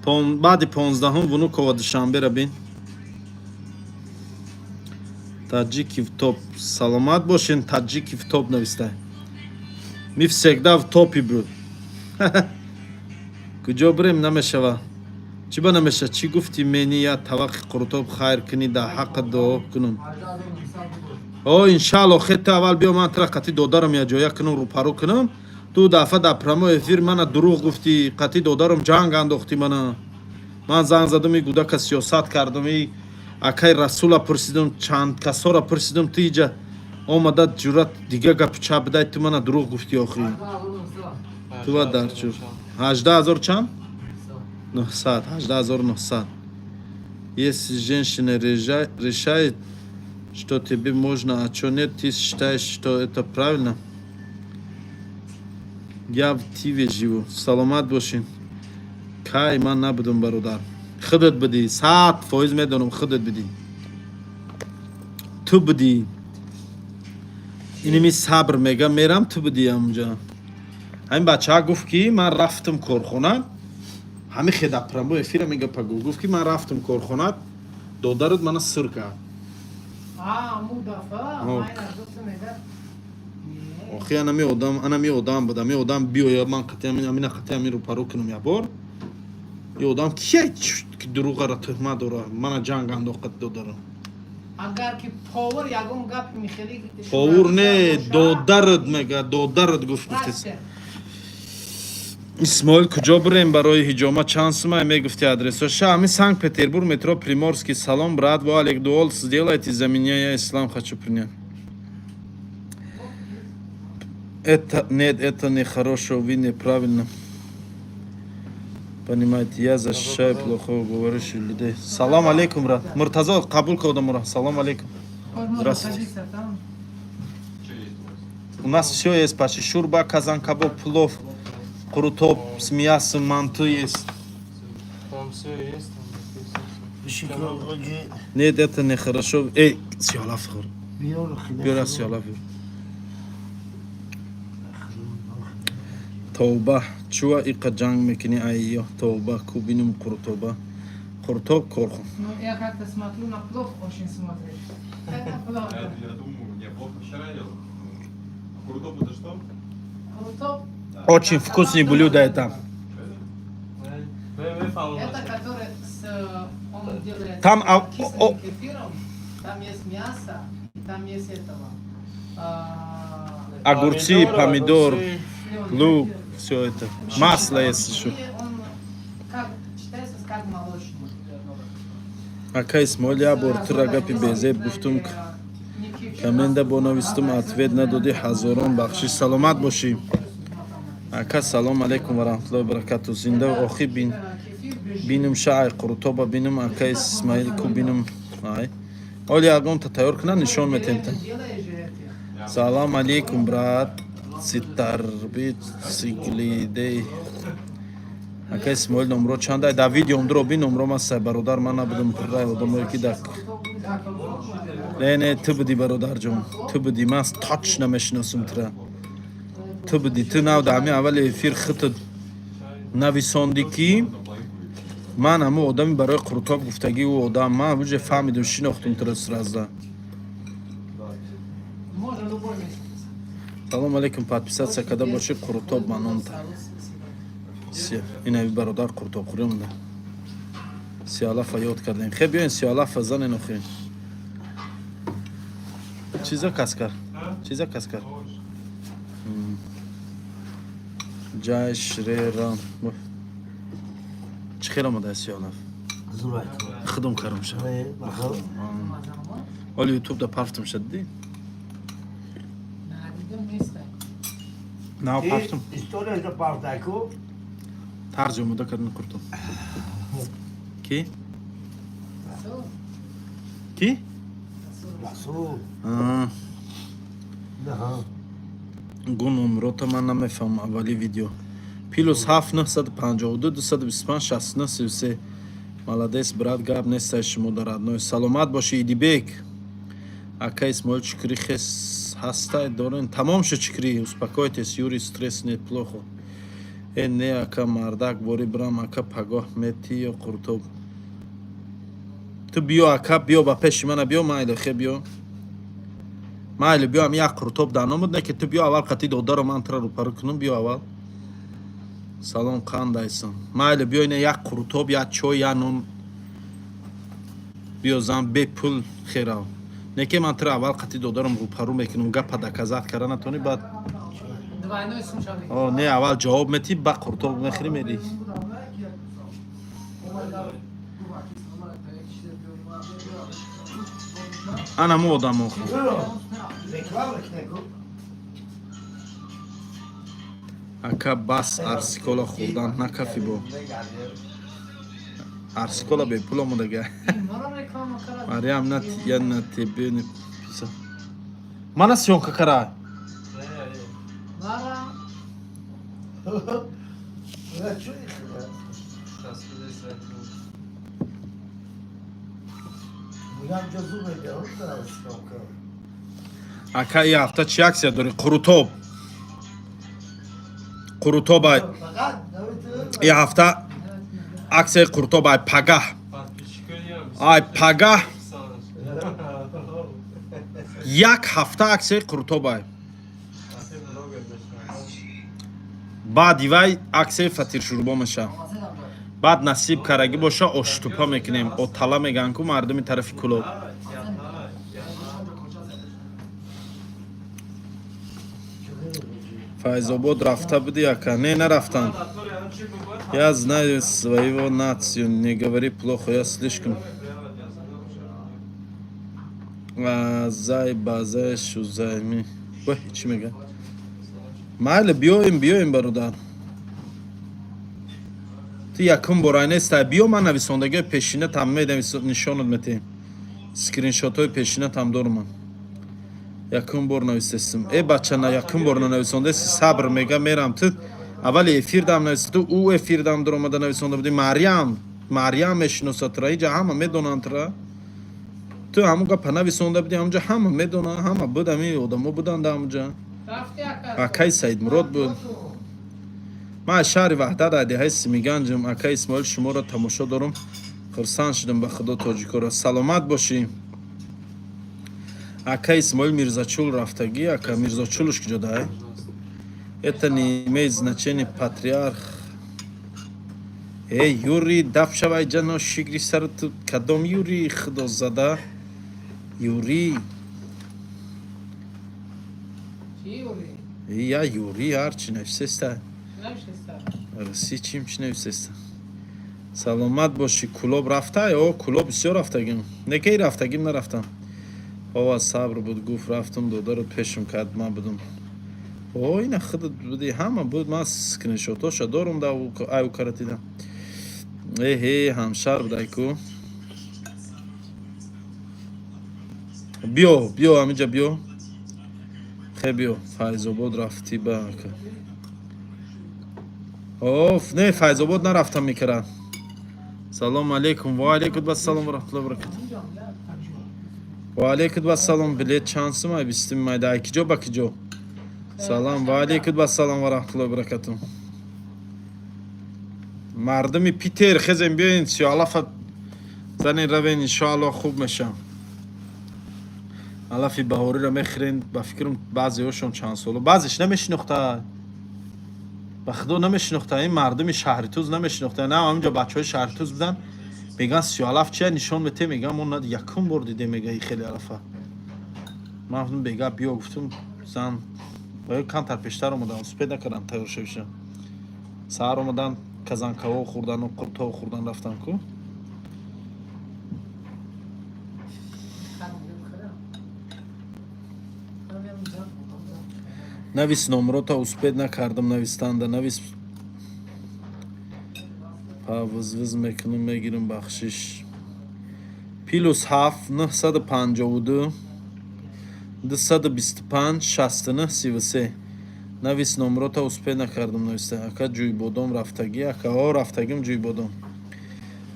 баъди 15-ум Внуково Душанбера бин. Таджики в топ. Саломат бошен, таджики в топ навистай. Мы всегда в топе, бро. Куҷо бирем, намешава. Чӣ ба намеша? Чӣ гуфтӣ, мени я таваққи қурутоб хайр кунӣ, дар ҳаққа дуо кунам. О, иншаалло, хета аввал биё, ман тра қати додарам я ҷоя кунам, рӯпарӯ кунам. Ду дафъа дар прямой эфир мана дурӯғ гуфтӣ, қати додарам ҷанг андохтӣ мана. Ман занг задам, и гудака сиёсат кардам, и акай Расула пурсидам, чанд касора пурсидам, ту иҷа омада ҷуръат дига гапу чап бидай, ту мана дурӯғ гуфтӣ охи. Ту ва дар чур. 18 000 чанд? 900, 18 900. Если женщина решает, что тебе можно, а что нет, ты считаешь, что это правильно? Я в Тиве живу. Саломат бошин. Кай, ман набудам, бародар. Худат бидӣ, 100% медонам, худат бидӣ. Ту бидӣ. Иними сабр мега, мерам, ту бидӣ ҳамунҷа. Ҳамин бачаҳа гуфт, ки ман рафтам корхона, ҳами хеда прямой эфира мега пагу гуфт, ки ман рафтам корхона, додарат мана сир кард. А, му дафъа, О. ман гуфтам, мега. Охи, анами одам, анами одам буд, ами одам биёя, ман қати амина, қати ами рӯпарӯ кунам як бор. И одам кия ки дурӯғара туҳмат дора, мана ҷанг андохт қати додарам. Агар ки повар ягон гап михели Повур не, додарат мега, додарат гуфт, гуфтес. Исмоил, куҷо бирем барои ҳиҷома, чанд сума мегуфти адресо? Ша, ами Санкт Петербург, метро Приморский. Салом, брат, во алейк, дуол сделайте за меня, я ислам хочу принять. Это нет, это нехорошо, вы неправильно понимаете, я защищаю плохого говорящих людей. Салам алейкум, брат. Муртазо, қабул кардам. Салам алейкум. Здравствуйте. У нас все есть почти: шурба, казан кабоб, плов, қурутоб с мясом, манту есть. Там все есть, там написано. Нет, это нехорошо. Эй, сиёлаф хӯр. Биёра, сиёлаф. Тавба, чуа иқа ҷанг мекунӣ, айё? Тавба ку, бинум қуртоба, қуртоб корхун. Ну, я как-то смотрю, на плов очень смотришь. Это плов. Я думаю, я плохо вчера ел. А курутоб это что? Курутоб. Очень вкусный блюдо это. Это который с, он делает Там, кислым кефиром, там есть мясо, и там есть этого. Огурцы, помидор, Слён, лук, кефир. все это. Масло есть еще. И он как считается как молочный. Ака Исмоил, я бор тура гапи безеб гуфтум, коммента бонавистум, ответ надодӣ, ҳазорон бахшиш, саломат бошӣ. Ака, салом алейкум ва раҳматуллоҳи ва баракату, зинда охи бин, бинум шаай қурутоба бинум, ака Исмаил ку бинум, ай оли ягонта тайёр кунад, нишон метем та. Салом алейкум, брат, ситарби сиглидей. Ака Исмоил, номро чанда? Дар видеом дуро бин, номро масай, бародар, ман набудам, пуррай одамое ки дар. Не, не, ту будӣ, бародарҷон, ту будӣ, ман точно мешиносум тура, ту будӣ, ту нав дар ҳамин аввали эфир худто нависондӣ, ки ман ҳамун одами барои қурутоб гуфтагӣ, ӯ одам, ман уже фаҳмидум, шинохтум тура сразу. Можно любой месяц. Салом алейкум, подписаться карда бошӣ, қурутоб манонта. Инави бародар қурутоб омада. Сиалафа ёд кардем. Хе, биёин, сиалафа занен охи. Чиза каскар? Чиза каскар? Ҷай шрерам. Чӣ хел омада сиалаф? Худом карам ша. Оли ютуб да пафтам ша, дидӣ? Надидим неста. Нав пафтам. История за пафтайку. Тарзи омода кардани қурутоб. Ки? Расул. Ки? Расул. Аа. Наҳа. Гу номрота ман намефаҳмам, аввали видео. +7 952 225 69 33. Молодец, брат, гап нестай шумо дар родной. Саломат бошӣ, Идибек. Ака Исмоил, чикри хес ҳастай дорен? Тамом шуд чикри, успокойтесь, Юрий, стресс нет, плохо. Э, не, ака, мардак бори брам, ака, пагоҳ мети ё қуртоб? Ту биё, ака, биё ба пеши мана, биё, майли, хе, биё. Майли, биё, ам як қуртоб дар номуд, не ки ту биё аввал қати додаро ман тура рӯпарӯ кунам, биё аввал. Салом, қандайсан? Майли, биё, ина як қурутоб, як чой, як нон. Биё зан, бепул херав. Не ки ман тура аввал қати додарам рӯпарӯ мекунам, гапа доказать кара натонӣ, баъд Двойной сумшавик. О, не, аввал ҷавоб метӣ, ба қурутоб мехӯрӣ, мерӣ. Анамо одамо. Реклама кунеку. Ака, бас арсикола хӯрдан накафи бо. Арсикола бепул омадага. Мора реклама карад. Мариам, на я на тебе не писа. Мана съёмка кара. Мара. Чӣ ихтиёр? Мегам ҷазу мегам, съёмка. Ака, и ҳафта чӣ акция дорӣ? Қурутоб. Қурутобай. Фақат И ҳафта аксияи қурутоб ай пагаҳ. Ай пагаҳ як ҳафта аксияи қурутобай. Баъди вай аксияи фатиршурбо меша. Баъд насиб карагӣ боша, оштупа мекунем. Отала мегӯянд ку мардуми тарафи Кулоб. Файзобод рафта буди, ака? Не, нарафтам. Я знаю своего нацию, не говори плохо, я слишком. Зай базай шузайми. Вай, чӣ мега? Майли, биёем, биёем, бародар. Ту якум бора нестай. Биё, ман нависондагиҳои пешина там медам, нишонат метиҳем. Скриншотҳои пешина там дорам ман. Якум бор нависестим. Э, бача, на якум бор нанависондаси, сабр мега, мерам ту. Аввали эфир дам нависта, ту ӯ эфир дам дуромада нависонда будӣ. Марьям, Марьям мешиносад тура, иҷа ҳама медонанд тура. Ту ҳамон гапа нависонда будӣ, ҳамонҷа ҳама медонанд, ҳама буд, ҳамин одамо буданд ҳамонҷа. Рафти, ака. Акай Саидмурод буд. Ман аз шаҳри Ваҳдат, аз деҳаи Симиганҷам. Ака Исмоил, шуморо тамошо дорам, хурсанд шудам ба худо, тоҷикоро. Саломат бошӣ, ака Исмоил. Мирзачул рафтагӣ, ака? Мирзочулуш куҷо дай? Это не имеет значения, патриарх. Э, Юрий, даф шавай, ҷано шигри сару ту. Кадом Юрий, худозада Юрий? Чӣ Юрий? Я Юрий ҳарчи нависеста. Навишеста. Росси чим чи нависеста. Саломат бошӣ. Кулоб рафта? О, Кулоб бисёр рафтагим, некаи рафтагим, нарафтам. Ова сабр буд, гуфт рафтам, додаро пешум кард, ман будум. О, ина худат буди, ҳама буд, ман скриншотоша дорум да аю каратида. Эҳе, ҳамшар будай ку. Биё, биё, ҳаминҷа биё, хе, биё. Файзобод рафтӣ ба ака? Оф, не, Файзобод нарафтам мекара. Салом алейкум. Ва алейкум ассалом ва раҳматуллоҳи ва баракатуҳ. Ва алейкум ассалом. Билет чанд сум? Ай бистуми майда ай киҷо ба киҷо? Салом, ва алейкум ассалом ва раҳматуллоҳи ва баракатуҳ. Мардуми Питер, хезем, биёин, сиёалафа занен, равен, иншоалло хуб мешам. Алафи баҳориро мехӯрен, ба фикрам, баъзеҳошон чанд соло, баъзеш намешинохта, ба худо намешинохта. Ин мардуми Шаҳритуз намешинохта. На, ҳаминҷо бачаҳои Шаҳритуз буданд, мегӯянд сиёалаф чия, нишон мете, мегӯям мо якум бор дидем, мега и хеле алафа. Ман гуфтам бега биё, гуфтум зан ё камтар пештар омадан, успеть накардам тайёр шавиша. Саҳар омадан, казанкаҳо хӯрдану қуртҳо хӯрдан рафтан ку. Навис номрота, успеть накардам навистанда, навис. Па визвиз мекунам, мегирам, бахшиш. +7 952 225 69 33. Навис номрота, успеть накардам нависта. Ака, Ҷӯйбодом рафтагӣ? Ака, о, рафтагим Ҷӯйбодом.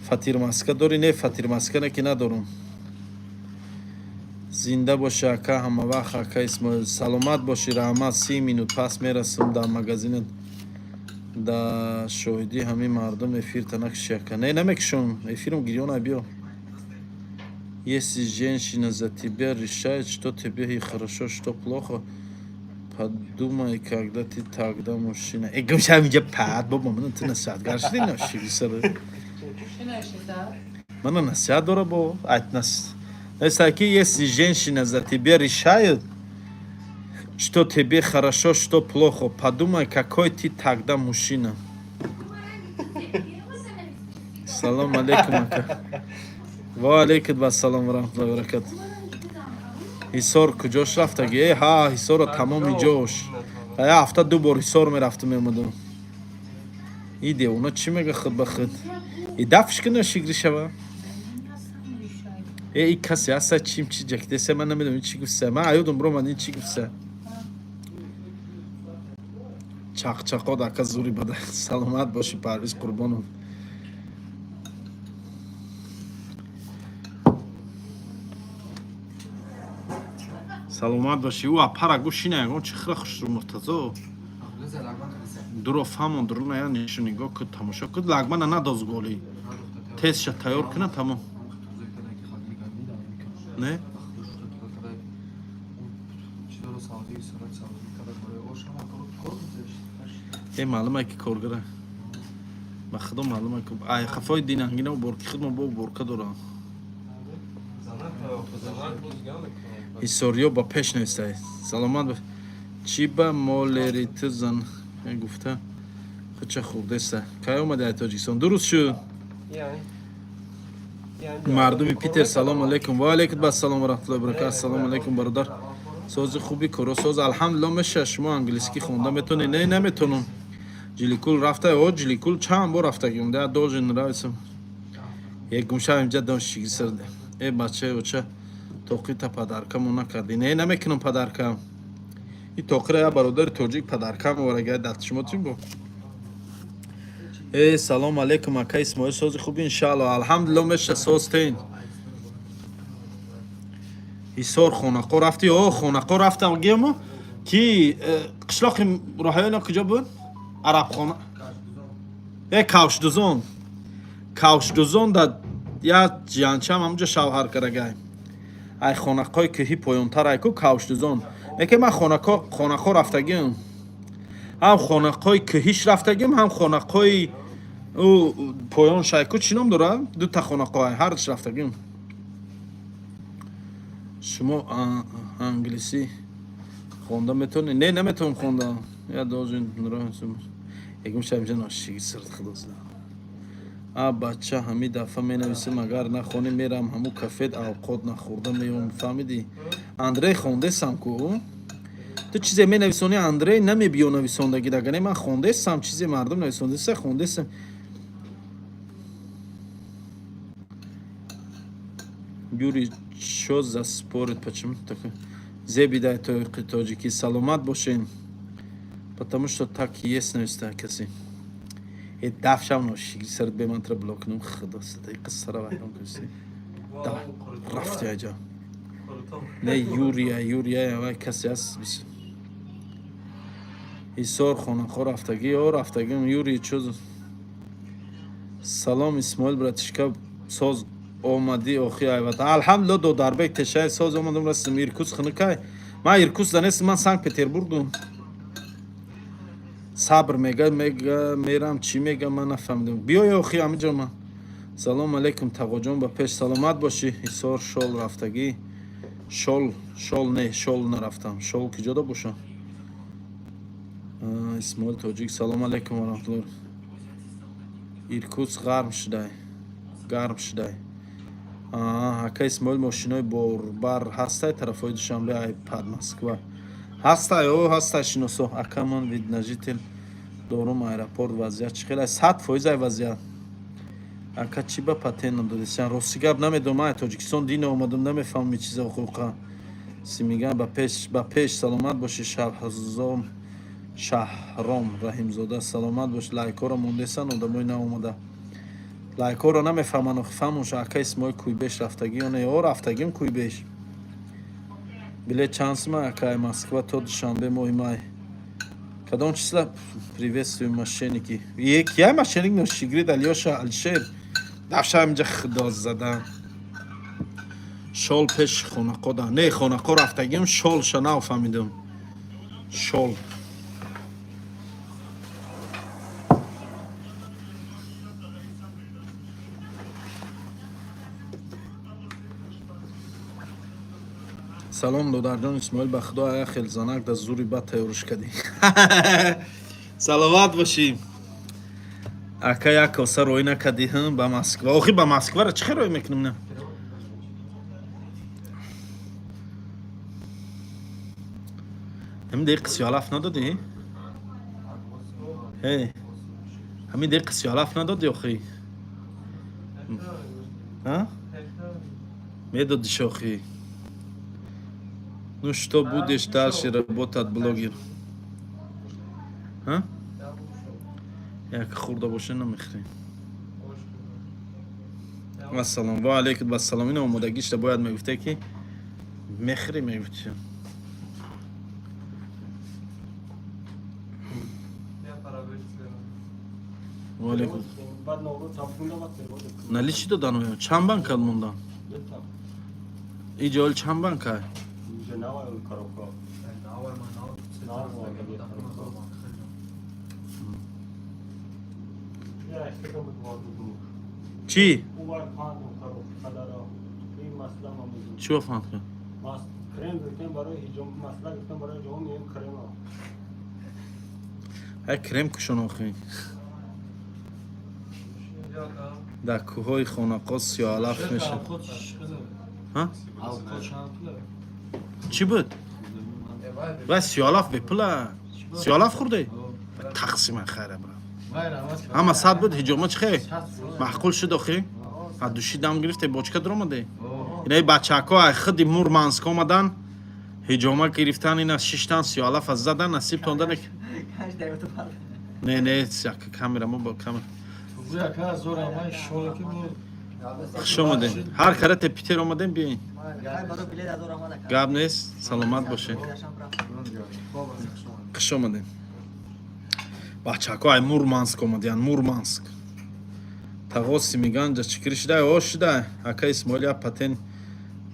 Фатирмаска дорӣ? Не, фатирмаска не ки надорум. Зинда бошӣ, ака, ҳамавақт, ака Исмоил. Саломат бошӣ, раҳмат. 30 минут пас мерасам дар магазинат. Да шоҳидӣ ҳамин мардум эфирта накуши, ака. Не, намекушам эфирам, гирёна биё. Если женщина за тебя решает, что тебе и хорошо, что плохо, подумай, когда ты тогда мужчина. Э, гумша инҷа пад, бобо, мана ту насиҳатгар шудӣ, нашиги сара. Чӣ навишеста? Мана насиҳат дора бо айтнас. Если если женщина за тебя решает, что тебе хорошо, что плохо, подумай, какой ты тогда мужчина. Салом алейкум, ака. Ва алейкум ассалом ва раҳматуллоҳи ва баракатуҳ. Ҳисор куҷош рафтаги? Э, ҳа, Ҳисоро тамоми ҷош. Я ҳафта ду бор Ҳисор мерафтум, меомадам. И девона чӣ мега худ ба худ? И дафш кина шигри шава. Э, и касе ҳаста, чим чи ҷакидеса, ман намедонам чӣ гуфтса. Ман аёдум бромад, ин чӣ гуфтса. Чақчақод, ака, зури бада. Саломат бошӣ, Парвиз Қурбонов. Саломат бошӣ. Ӯ апара гӯ шина, ягон чи хира хушру Муртазо. Дуро фаҳмон, дуруна я нишу нигоҳ куд, тамошо куд, лагмана надоз голи. Тезша тайёр куна, тамом. Не? Э, маълума ки коргара. Ба худо маълума ки ай хафои динангина уборки худмо бо уборка дорам. Ҳисориё ба пеш навистай. Саломат бош. Чӣ ба молери ту зан гуфта худча хурдеста. Кай омади ай Тоҷикистон? Дуруст шуд. Мардуми Питер, салом алейкум. Ва алейкум ассалом ва раҳматуллоҳи ва баракатуҳ. Ассалому алейкум, бародар. Сози хуби коро соз, алҳамдулилло меша. Шумо англискӣ хонда метонед? Не, наметонам. Жиликул рафта? О, Жиликул чанд бор рафтагим. Да, должен нравится. Як гумша инҷа дон шигисар. Э, бачаи оча, тоқита подаркамо накардӣ. Не, намекунам подарка. И тоқира я бародари тоҷик подарка мовара, дар шумо чӣ бо? Э, салом алейкум, ака Исмоил, сози хуби, иншаалло, алҳамдулилло меша, созтен. Ҳисор Хонақо рафтӣ? О, Хонақо рафтам гемо ки қишлоқи роҳаёна куҷо буд? Арабхона. Э, кавшдузон, кавшдузон да як ҷиянчам ҳамҷо шавҳар карагай, ай хонақҳои кӯҳӣ поёнтар ай ку кавшдузон. Неке ман хонақҳо рафтагим, ҳам хонақҳои кӯҳиш рафтагим, ҳам хонақҳои ӯ поён шайку чӣ ном дорад, дута хонақҳо ай ҳардуш рафтагим. Шумо англисӣ хонда метавонед? Не, наметавонам хонда. Я должен нравиться. Ягон шаб ҷан ошиги сирт худо. А бача, ҳами дафъа менависем, агар нахонӣ, мерам ҳаму кафет, авқот нахӯрда меём, фаҳмидӣ? Андрей, хондесам ку, ту чизе менависонӣ, Андрей, намебиё нависондагӣ. Дагане ман хондесам, чизе мардум нависондеса, хондесам. Юрий, чё за спорит, почему такой зебидай тоҷикӣ? Саломат бошен. Потому что так есть, нависта касе. Э, дафшам ношиги сарат бемантра блокнум, худо садай қиссара вайрон каси. Давай, рафти аҷа. Не, Юрия, Юрия, вай касе аст. Ҳисор хонахо рафтагӣ? О, рафтагим. Юрий, чё? Салом, Исмоил братишка, соз омадӣ охи айвата? Алҳамдулилла, додарбек тешай, соз омадам, расидам. Иркутск хунукай? Ман Иркутскда нестам, ман Санкт Петербургдум. Сабр мега, мерам, чӣ мега, ман нафаҳмидам. Биёй охи ҳамиҷо ман. Салом алейкум, тағоҷон, ба пеш, саломат бошӣ. Ҳисор шол рафтагӣ? Шол, шол, не, шол нарафтам. Шол куҷода боша? Исмоил тоҷик, салом алейкум ва раҳматуллоҳ. Иркутск гарм шудай, гарм шудай. Ака Исмоил, мошинои борбар ҳастай тарафҳои Душанбе, ай пад Москва? Ҳастай, о, ҳастай шиносо. Ака, ман вид на житель дорум, аэропорт вазъият чӣ хел? 100% ай вазъият. Ака, чӣ ба патент надодисян? Рости гап, намедонам, ай Тоҷикистон дина омадам, намефаҳмам и чиза ҳуқуқа. Симиган, ба пеш, ба пеш, саломат бошӣ. Шаҳзом, Шаҳром Раҳимзода, саломат бош. Лайкҳоро мондесан, одамои наомада лайкҳоро намефаҳманд охи, фаҳмоша. Ака Исмоил, Куйбеш рафтагӣ ё не? О, рафтагим Куйбеш. Билет чанд сума, ака, Москва то Душанбе моҳи май, кадом числа? Приветствую, мошенники. Е, кияй мошенник? Ношигрид Алёша, Алишер дафша инҷа худо зада. Шол пеш хонақо да? Не, хонақо рафтагим, шолша нафаҳмидам, шол. Салом, додарҷон Исмоил, ба худо, ая хел занак да зури бад тайёрш кардӣ, саломат бошӣ. Ака, як коса рӯй накардӣ ба Москва? Охи, ба Москвара чӣ хел рӯй мекунем? На, ҳамин деқи сиёлаф надодӣ? Э, ҳамин деқи сиёлаф надодӣ охи? Медодиш охи. Ну что, будешь дальше работать блогер? А? Як хурда боша, намехӯрем. Ассалом ва алейкум ассалом. Ина омодагишта бояд мегуфте, ки мехӯрӣ, мегуфти. Ва алейкум. Баъд Наврӯз сабкунда, баъд перевод. Наличи додан оё? Чанд банка мондан? Дута. Иҷо ҳол чанд банка? Уже навай коробка. Навай коробка. Я фикр буд ворд. Чӣ? Увар панду коробка қадара. Ин масъала ма мезум. Чӣ фаҳмд кун? Мас крем гирифтем барои ҳиҷом, масъала гирифтем барои ҳиҷом, меем крема. Ай крем кушон охи. Дар кӯҳҳои Хонақо сиёҳалаф мешавад. Ҳа? Чӣ буд? Вай сиёҳалаф бепула. Сиёҳалаф хӯрдӣ? Тақсима хайра, брат. Ҳама сад буд, ҳиҷома чӣ хел? Маъқул шуд охи? А души дам гирифте, бочка дуромаде? Инаи бачаҳако ай худи Мурманск омадан, ҳиҷома гирифтан, ина шиштан, сиёҳалаф аз задан, насибтон дане. Не, не, як камера мо бо камера. Хуш омадем. Ҳар карате Питер омадем, биёин. Гап нест, саломат бошед. Хуш омадем. Бачако ай Мурманск омадиян, Мурманск. Тағо, Симиганҷа чикирӣ шидай? О, шидай. Ака Исмоил, я патент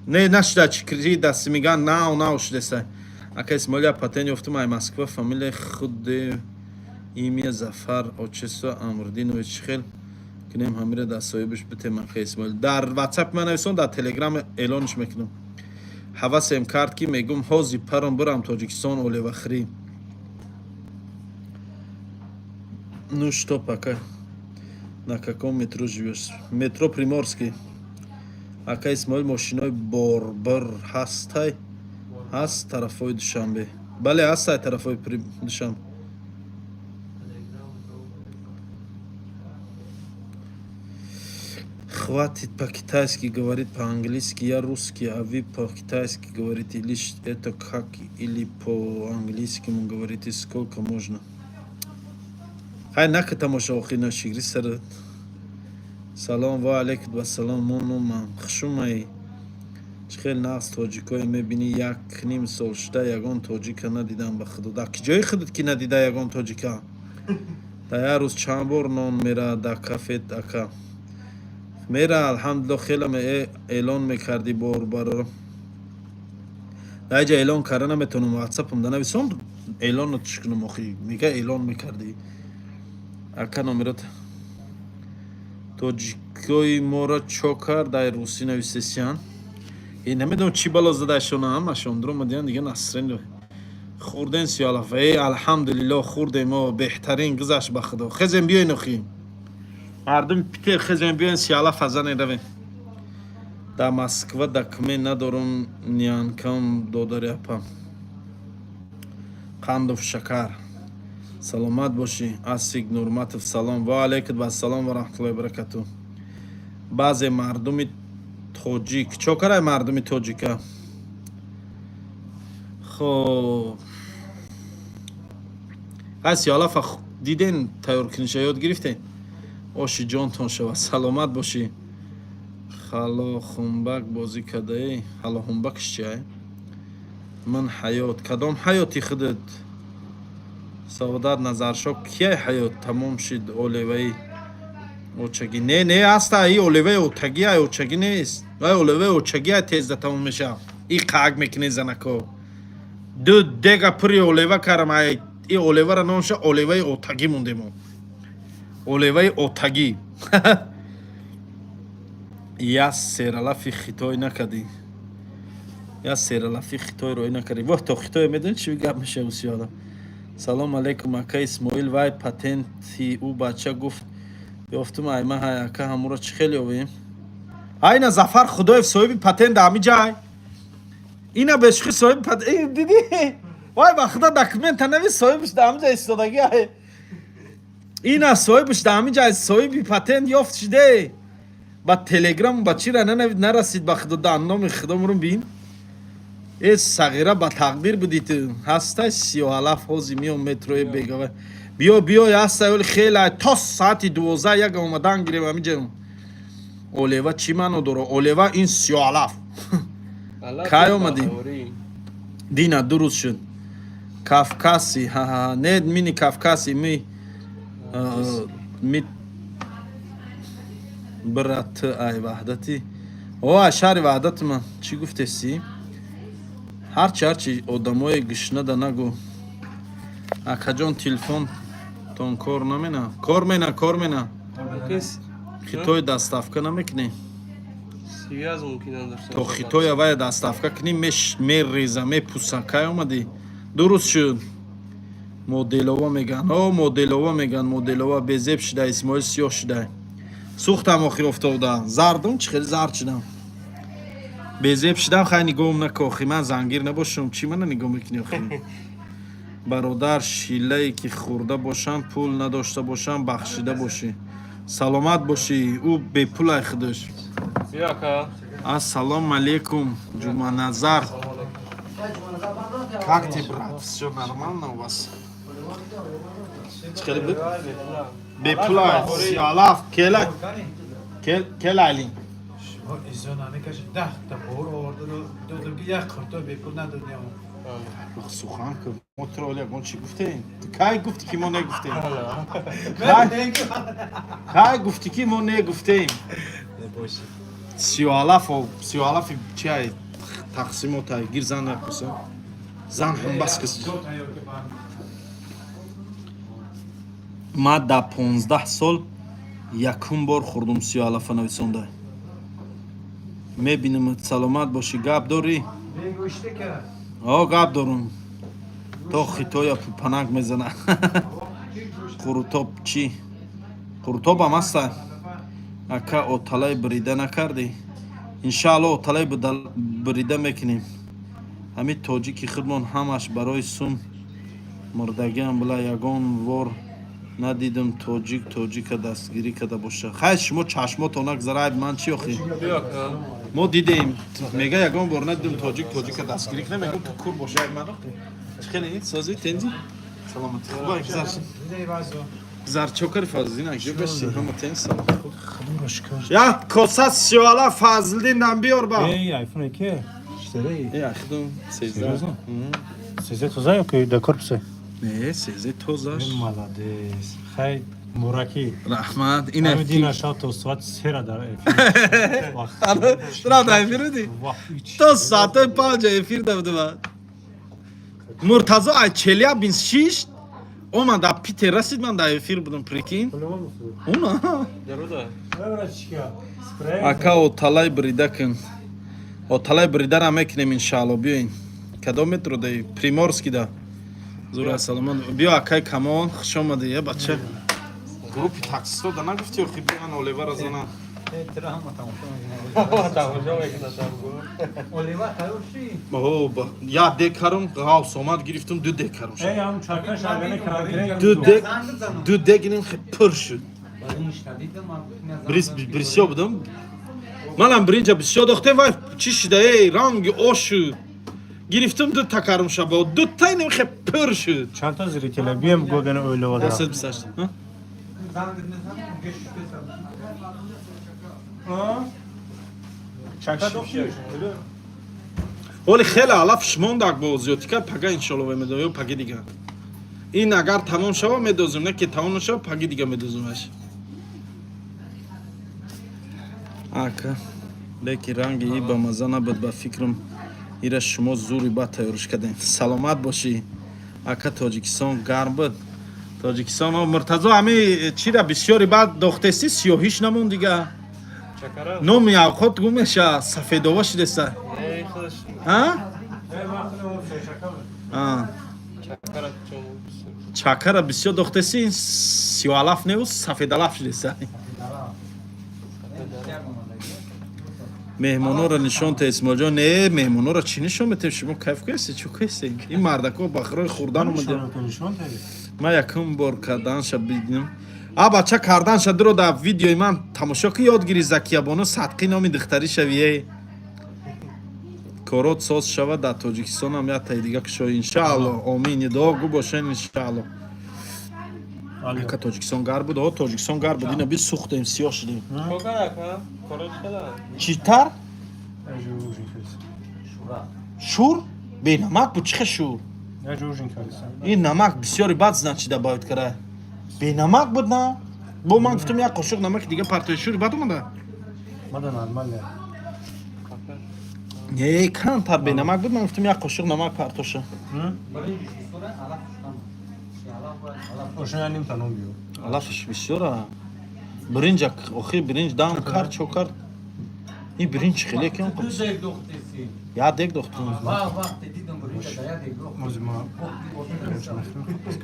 не нашида, чикирӣ да Симиган нав нав шидеса. Ака Исмоил, я патент ёфтум ай Москва, фамилия худе, имя Зафар, отчество Амрдинович, хел кунем ҳамира дар соҳибаш битем? Ака Исмоил, дар Ватсап ман нависон, дар Телеграм эълонш мекунам. Ҳавасем кард, ки мегум ҳози паром бирам Тоҷикистон олевахрӣ. Ну что, пока. На каком метро живешь? Метро Приморский. Ака Исмоил, мошинои борбар ҳастай? Ҳаст тарафҳои Душанбе. Бале, ҳастай тарафҳои Душанбе. Хватит по-китайски говорить, по-английски. Я русский, а вы по-китайски говорите. Или это как, или по-английскому говорите, сколько можно? Хай нака тамошо охи ношигри сарат. Салом ва алейкум вассалом, мунумам. Хушумай. Чӣ хел нағз тоҷикое мебинӣ, 1,5 сол шуда ягон тоҷика надидам ба худо. Дар ки ҷои худат ки надида ягон тоҷика? Дар як рӯз чанд бор нон мера дар кафет, ака? Мера, алҳамдулилло, хеле эълон мекардӣ борбаро. Дар ҷа эълон карда наметавонам, Ватсапам да нависон, эълонро чӣ кунам охи? Мега эълон мекардӣ. Ака, номерот тоҷикои моро чо кард, ай русӣ нависесиян. Э, намедонам чӣ бало задашона, ҳамашон дуромадиян, дига насрин. Хурден сиёлаф? Э, алҳамдулилло, хурдем, о беҳтарин гузашт ба худо. Хезем, биёен охи. Мардуми Питер, хезем, биёен, сиёлаф азанен, равем. Дар Москва документ надорум, нянкам додари апа. Қандов шакар. Саломат бошӣ. Асик Нурматов, салом. Ва алайкум вассалом ва раҳматуллоҳи баракату. Баъзе мардуми тоҷик чо карай мардуми тоҷика? Хоб. Ҳай сиёлафа диден, тайёркуниша ёд гирифтен? Оши ҷонтон шава, саломат бошӣ. Халохумбак бозӣ кардаӣ? Халохумбакш чиай? Ман ҳаёт. Кадом ҳаёти худат? Саодат Назаршо, кияй ҳаёт? Тамом шид олеваи очагӣ? Не, не, аста и олеваи отагӣ, ай очагӣ нест. Вай олеваи очагӣ ай тезда тамом мешава. И қаак мекунӣ занако. Ду дега пури олева карам, ай и олевара номша олеваи отагӣ мондемо. Олеваи отагӣ. Я сералафи хитой накардӣ. Я сералафи хитой рӯй накардӣ. Воҳ, то хитой медонӣ чӣ гап мешава усиёда. Салом алейкум, ака Исмоил, вай патенти ӯ бача гуфт ёфтум, айма ҳай, ака, ҳамуро чӣ хел ёвем? Айна Зафар Худоев соҳиби патент ҳами ҷай. Ина бешухи соҳиби патент дидӣ? Вай, ба худо, документа нави соҳибаш дар ҳамҷа истодагӣ ай. Ина соҳибаш дар ҳамин ҷай, соҳиби патент ёфт шиде. Ба Телеграм ба чира нанавид, нарасид ба худо, дар номи худо мурум бин. Э, сағира, ба тақдир будӣ ту. Ҳастай сиёҳалаф, ҳози миём метрои бегава. Биё, биё, ҳастай оли хеле то соати 12 як омадан гирем ҳаминҷа. Олева чӣ маъно дора? Олева ин сиёҳалаф. Кай омадӣ? Дина 2 рӯз шуд. Кавкази, ҳа, не, мини Кавкази ми ми брат, ай Ваҳдати. О, ай шаҳри Ваҳдат ман. Чӣ гуфтеси? Ҳарчи одамои гушнада нагӯ. Акаҷон, телефонтон кор намена? Кор мена, кор мена. Хитой доставка намекунӣ? Связь мумкин надошта. То Хитоя вая доставка кунӣ, мереза, мепуса. Кай омадӣ? 2 рӯз шуд. Моделова меган. О, моделова меган, моделова безеб шуда, Исмоил сиёҳ шуда. Сӯхтам охир офтобда. Зардум, чӣ хеле зард шудам. Безеб шудам, хай нигоҳум нака охи, ман зангир набошам, чӣ мана нигоҳ мекунӣ охи? Бародар, шиллае ки хӯрда бошам, пул надошта бошам, бахшида бошӣ. Саломат бошӣ, ӯ бепулай худаш. Ака. Ассалому алейкум, Ҷуманазар. Как ты, брат? Все нормально у вас? Чӣ хеле буд? Бепулай, сиёлаф, кела. Келайлин. Шумо изо намекашед, 10 та бор овардаду додам, ки як қурто бепул надодем. Сухан. Мо туро оли ягон чӣ гуфтем? Ту кай гуфтӣ, ки мо негуфтем? Кай гуфтӣ, ки мо негуфтем? Сиёалафо, сиёалафи чиай тақсимотай, гир, зан якуса. Зан ҳам бас кис. Ма дар 15 сол якум бор хӯрдум сиёалафа, нависонда. Мебинам, саломат бошӣ, гап дорӣ? О, гап дорум. То хитоя пӯпанак мезана. Қурутоб чӣ? Қурутобам аста. Ака, оталай бирида накардӣ? Иншаалло, оталай бирида мекунем. Ҳамин тоҷики худмон ҳамаш барои сум мурдагиам била, ягон вор надидам тоҷик тоҷика дастгирӣ карда боша. Хайр, шумо чашмотон нагзара, айб ман чӣ охи? Мо дидем, мега ягон бор надидам тоҷик тоҷика дастгирӣ кунам, мегум ту кур боши, айб ман охи? Чӣ хеле созӣ, тенҷи? Саломатӣ, хуб гузар. Гузар, чокари Фазлидин, акҷо гашти, ҳама тен, салом. Як коса сиёала Фазлидин дам биёр ба. Эй, айфон ке? Читерей? Э, ахидум 13. Серьезно? 13 тоза ё ки дар корпусе? Не, 13 тозаш. Молодец. Хай, мураки. Раҳмат. Ин Ҳамин дина шаб то соати 3-ра дар эфир. Тура дар эфир будӣ? То соатои 5 эфир да будам. Муртазо ай Челябинск шишт омад, дар Питер расид, ман дар эфир будам, прикинь. Уна. Ака, оталай брида кун. Оталай бридара мекунем, иншаалло, биёин. Кадом метро даи? Приморский да. Зура, саломат. Биё, акай Камол, хуш омадӣ, е бача. Группи таксисто да нагуфти охи, биён олевара зана. Тамошо мекунашам. О, як дек карум, ғавс омад, гирифтум, ду дек карум шуд. Эй, ам чака шагане карантина. Ду дек, ду дек инем хе пур шуд. Брис бисёр будам. Манам биринҷа бисёр дохтем, вай чӣ шуда, эй, ранги ош шуд. Гирифтум, ду та карум шаба, ду та инем хе пур шуд. Чанд та зрителя бием гогана ойловада. 128. Ҳа? Чака дохти? Оли хеле алафш мондак, бо зиёдтика пага иншолло медозем ё паги дига. Ин агар тамом шава медозем, не ки тамом нашава, паги дига медоземаш. Ака, леки ранги и ба маза набуд, ба фикрам ира шумо зури бад тайёрш кардем. Саломат бошӣ. Ака, Тоҷикистон гарм буд? Тоҷикистон, о, Муртазо, ҳами чира бисёри баъд дохтеси, сиёҳиш намонд дига. Чакара? Номи авқот гум меша, сафедова шудеса. Эй, худаш. А? А. Чакара чун. Чакара бисёр дохтеси, сиёалаф неу, сафедалаф шудеса. Меҳмонҳоро нишон те, Исмоилҷон. Не, меҳмонҳоро чӣ нишон метем? Шумо кайф кунеси, чӣ кунеси? Ин мардако ба хирои хӯрдан омадем. Ман якум бор карданша бидинам. А бача, карданша дуро дар видеои ман тамошо ки, ёд гири. Закиябону Садқӣ номи духтарӣ шавие. Корот соз шава, дар Тоҷикистонам як таи дига кушои, иншаалло. Омин, дуогӯ бошен, иншаалло. Ака, Тоҷикистон гар буд? О, Тоҷикистон гар буд, ина бисӯхтем, сиёҳ шудем. Кокар ака? Корот када? Читар шур бенамак буд, чӣ хел шур? Ин намак бисёри бад, значит, добавить кара. Бенамак буд, на? Бо ман гуфтам, як қошуқ намаки дига партои, шури бад омада. Мада нормально. Не, камтар бенамак буд, ман гуфтам, як қошуқ намак партоша. Ошоя ним таном биё. Алафаш бисёра. Биринҷа охи, биринҷ дам кард, чо кард? Ин биринҷ хеле кам. Ду дек дохтеси. Як дек дохтум. Вақте дидам биринҷа да як дек дохт.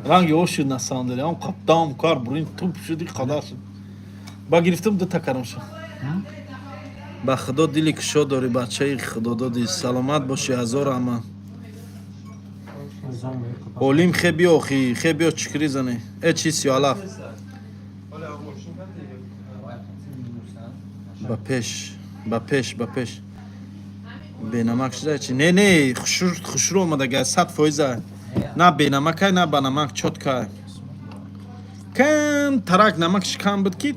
Ранги ош шуд, на самом деле. Он қап дам кар, биринҷ туп шуд, қадар шуд. Ба гирифтум, ду та карам шуд. Ба худо, дили кушод дорӣ, бачаи худододӣ, саломат бошӣ, ҳазор раҳмат. Олим, хе биё, охи, хе биё, чикрӣ зане, э чи сиёалаф ба пеш, ба пеш, ба пеш. Бенамак шуда чи? Не, не, хушрӯ омадага, 100%-а. На бенамакай, на банамак, чёткай. Кам тарак намакш кам буд, ки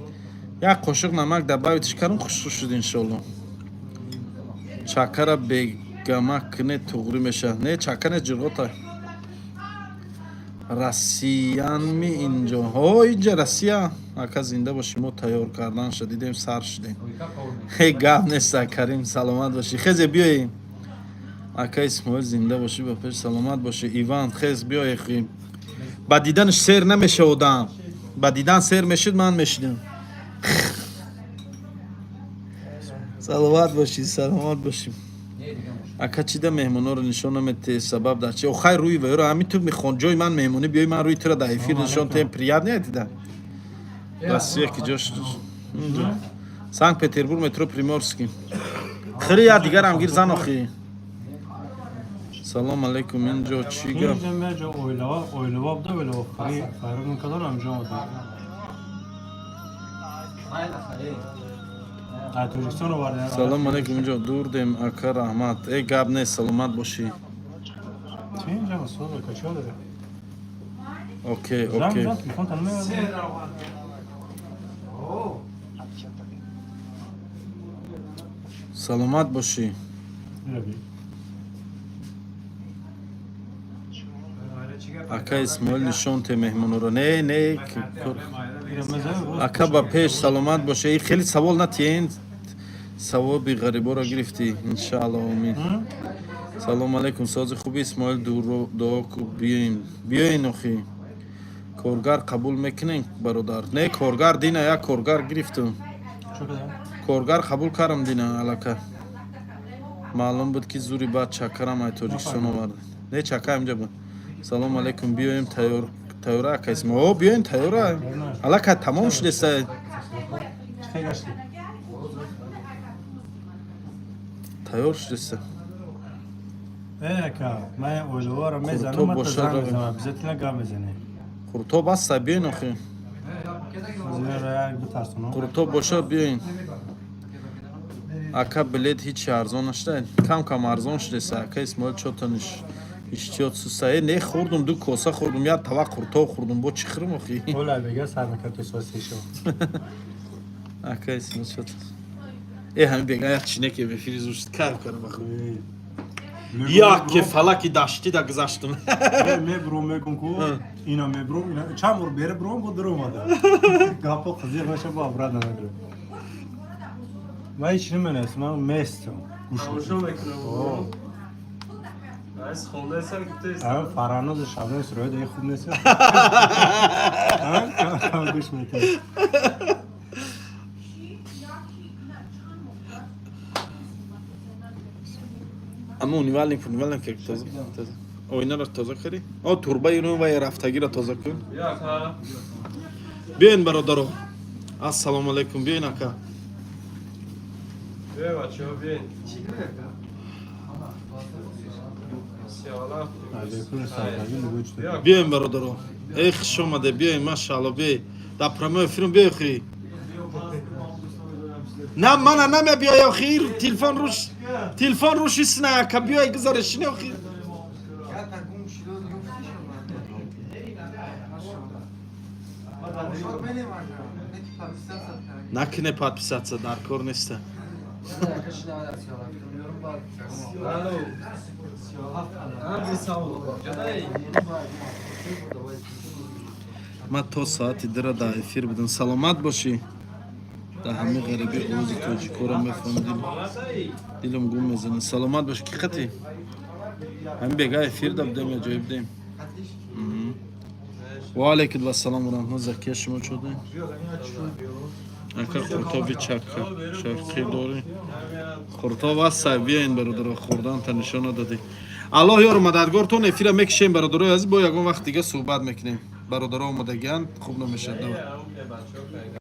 як қошуқ намак добавить кардам, хушрӯ шуд, иншоалло. Чакара бегамак кне, туғрӣ мешавад. Не, чака не, ҷирғота. Россиянми инҷо? Ҳо, инҷа Россия. Ака, зинда бошӣ. Мо тайёр карданша дидем, сар шудем. Ҳе, гап нест, Карим, саломат бошӣ. Хезе, биёем. Ака Исмоил, зинда бошӣ, ба пеш, саломат бошӣ. Иван, хез, биёе хи. Ба диданаш сер намеша одам. Ба дидан сер мешуд, ман мешидам. Саломат бошӣ, саломат бошӣ. Ака, чида меҳмонҳоро нишон намети, сабаб дар чи? Охай, рӯи вайро ҳамин ту мехон, ҷои ман меҳмонӣ биёй, ман рӯи туро дар эфир нишон тем, приятно дида. Россия ки ҷош? Инҷо. Санкт Петербург, метро Приморский. Хири, я дигарам гир, зан охи. Салом алейкум, инҷо чӣ гап? Инҷа меҷа оилава, оилава буда, оилава фари файрон мекардан, ҳамҷо омадам. Аз Тоҷикистон овардем. Салом алейкум, инҷо дурдем, ака, раҳмат. Э, гап нест, саломат бошӣ. Чи инҷа масоз, ака, чӣ дорӣ? Окей. Занг Окей. зан, телефон та намеёрад. Саломат бошӣ. Ира би. Ака Исмоил, нишон те меҳмонҳоро. Не, не. Ира мезанем, рост. Ака, ба пеш, саломат боша. И хеле савол натиен, савоби ғариборо гирифтӣ, иншаалло, омин. Салом алейкум, сози хуби, Исмоил, дуо ку, биёем, биёен охи. Коргар қабул мекунем, бародар? Не, коргар дина як коргар гирифтум. Чӣ кардам? Коргар қабул кардам дина алака. Маълум буд, ки зури баъд чакарам ай Тоҷикистон овард. Не, чака инҷа буд. Салом алейкум, биёем, тайёр, тайёра, ака Исмоил? О, биёем, тайёра, алака тамом шудеста. Чӣ гашти? Тайёр шудеста. Э, ака, ман оилаваро мезанам, Қуртоб ман та бошад, занг равем. мезанам, обязательно гап мезанем. Қуртоб аста, биёен охи. Зеро як битарсонам. Қуртоб бошад, биёен. Ака, билет ҳичи арзон нашуда, кам кам арзон шудеста. Ака Исмоил, чото иштиёт суста? Э, не, хӯрдум, ду коса хӯрдум, як тавақ қуртоб хӯрдум, бо чӣ хӯрм охи? Ола бега сар мекард то соати 3 шаб. Ака Исмоил, чото? Э, ҳамин бега як чинеке в эфири зур шуд, кайф кардам баху. Як ке фалаки даштида гузаштум. Мебром, мегум ку, ина мебром, ина чанд бор бере бром, бо дар омада. Гапо қызиқ меша, бо обратно мебром. Ман ҳеч наменестам, ман местам. Гӯш Тамошо мекунам. Аз хондаесам ки ту Ам Фараноз Шабнам Суроя даи хуб нест. Ам гӯш метавонӣ. Аммо унивалник, унивалник тоза, тоза. Оинаро тоза кардӣ? О, турбаи ну вай рафтагиро тоза кун. Як ҳа. Биёен, бародаро. Ассалому алайкум, биёен, ака. Биё, бачаҳо, биёен. Сиёлаф. Алейкум салом. Биё. Биёен, бародаро. Эй, хуш омаде, биёен, машаалло, биёй. Дар прямой эфирм биёй хи. На, мана намебиёй охир, телефон руш, телефон руш исна, ака, биёй, гузаре, шини охир. Я так гум шидо ёфти шава. Машалло. Менем ака. Неки подписаться кардем. Накине подписаться, дар кор неста. Алло. Ҳа, бисавол. Ҷадай. Ман то соати 2-ра дар эфир будам. Саломат бошӣ. Дар ҳамаи ғарибӣ овози тоҷикоро мефаҳмидим. Дилам гум мезанад. Саломат бошӣ. Ки хати? Ҳамин бега эфир да будем, я ҷои будем. Ва алайкум вассалом ва раҳмат. Закия, шумо чӯде? Ака, қуртоби чакка шарқӣ дорӣ? Қуртоб аст, биёин, бародаро, хӯрдан та нишон надодӣ. Аллоҳ ёру мададгортон. Эфира мекишем, бародарои азиз, бо ягон вақт дига суҳбат мекунем. Бародаро омадагианд, хуб намешад. Давай. Бачаҳо.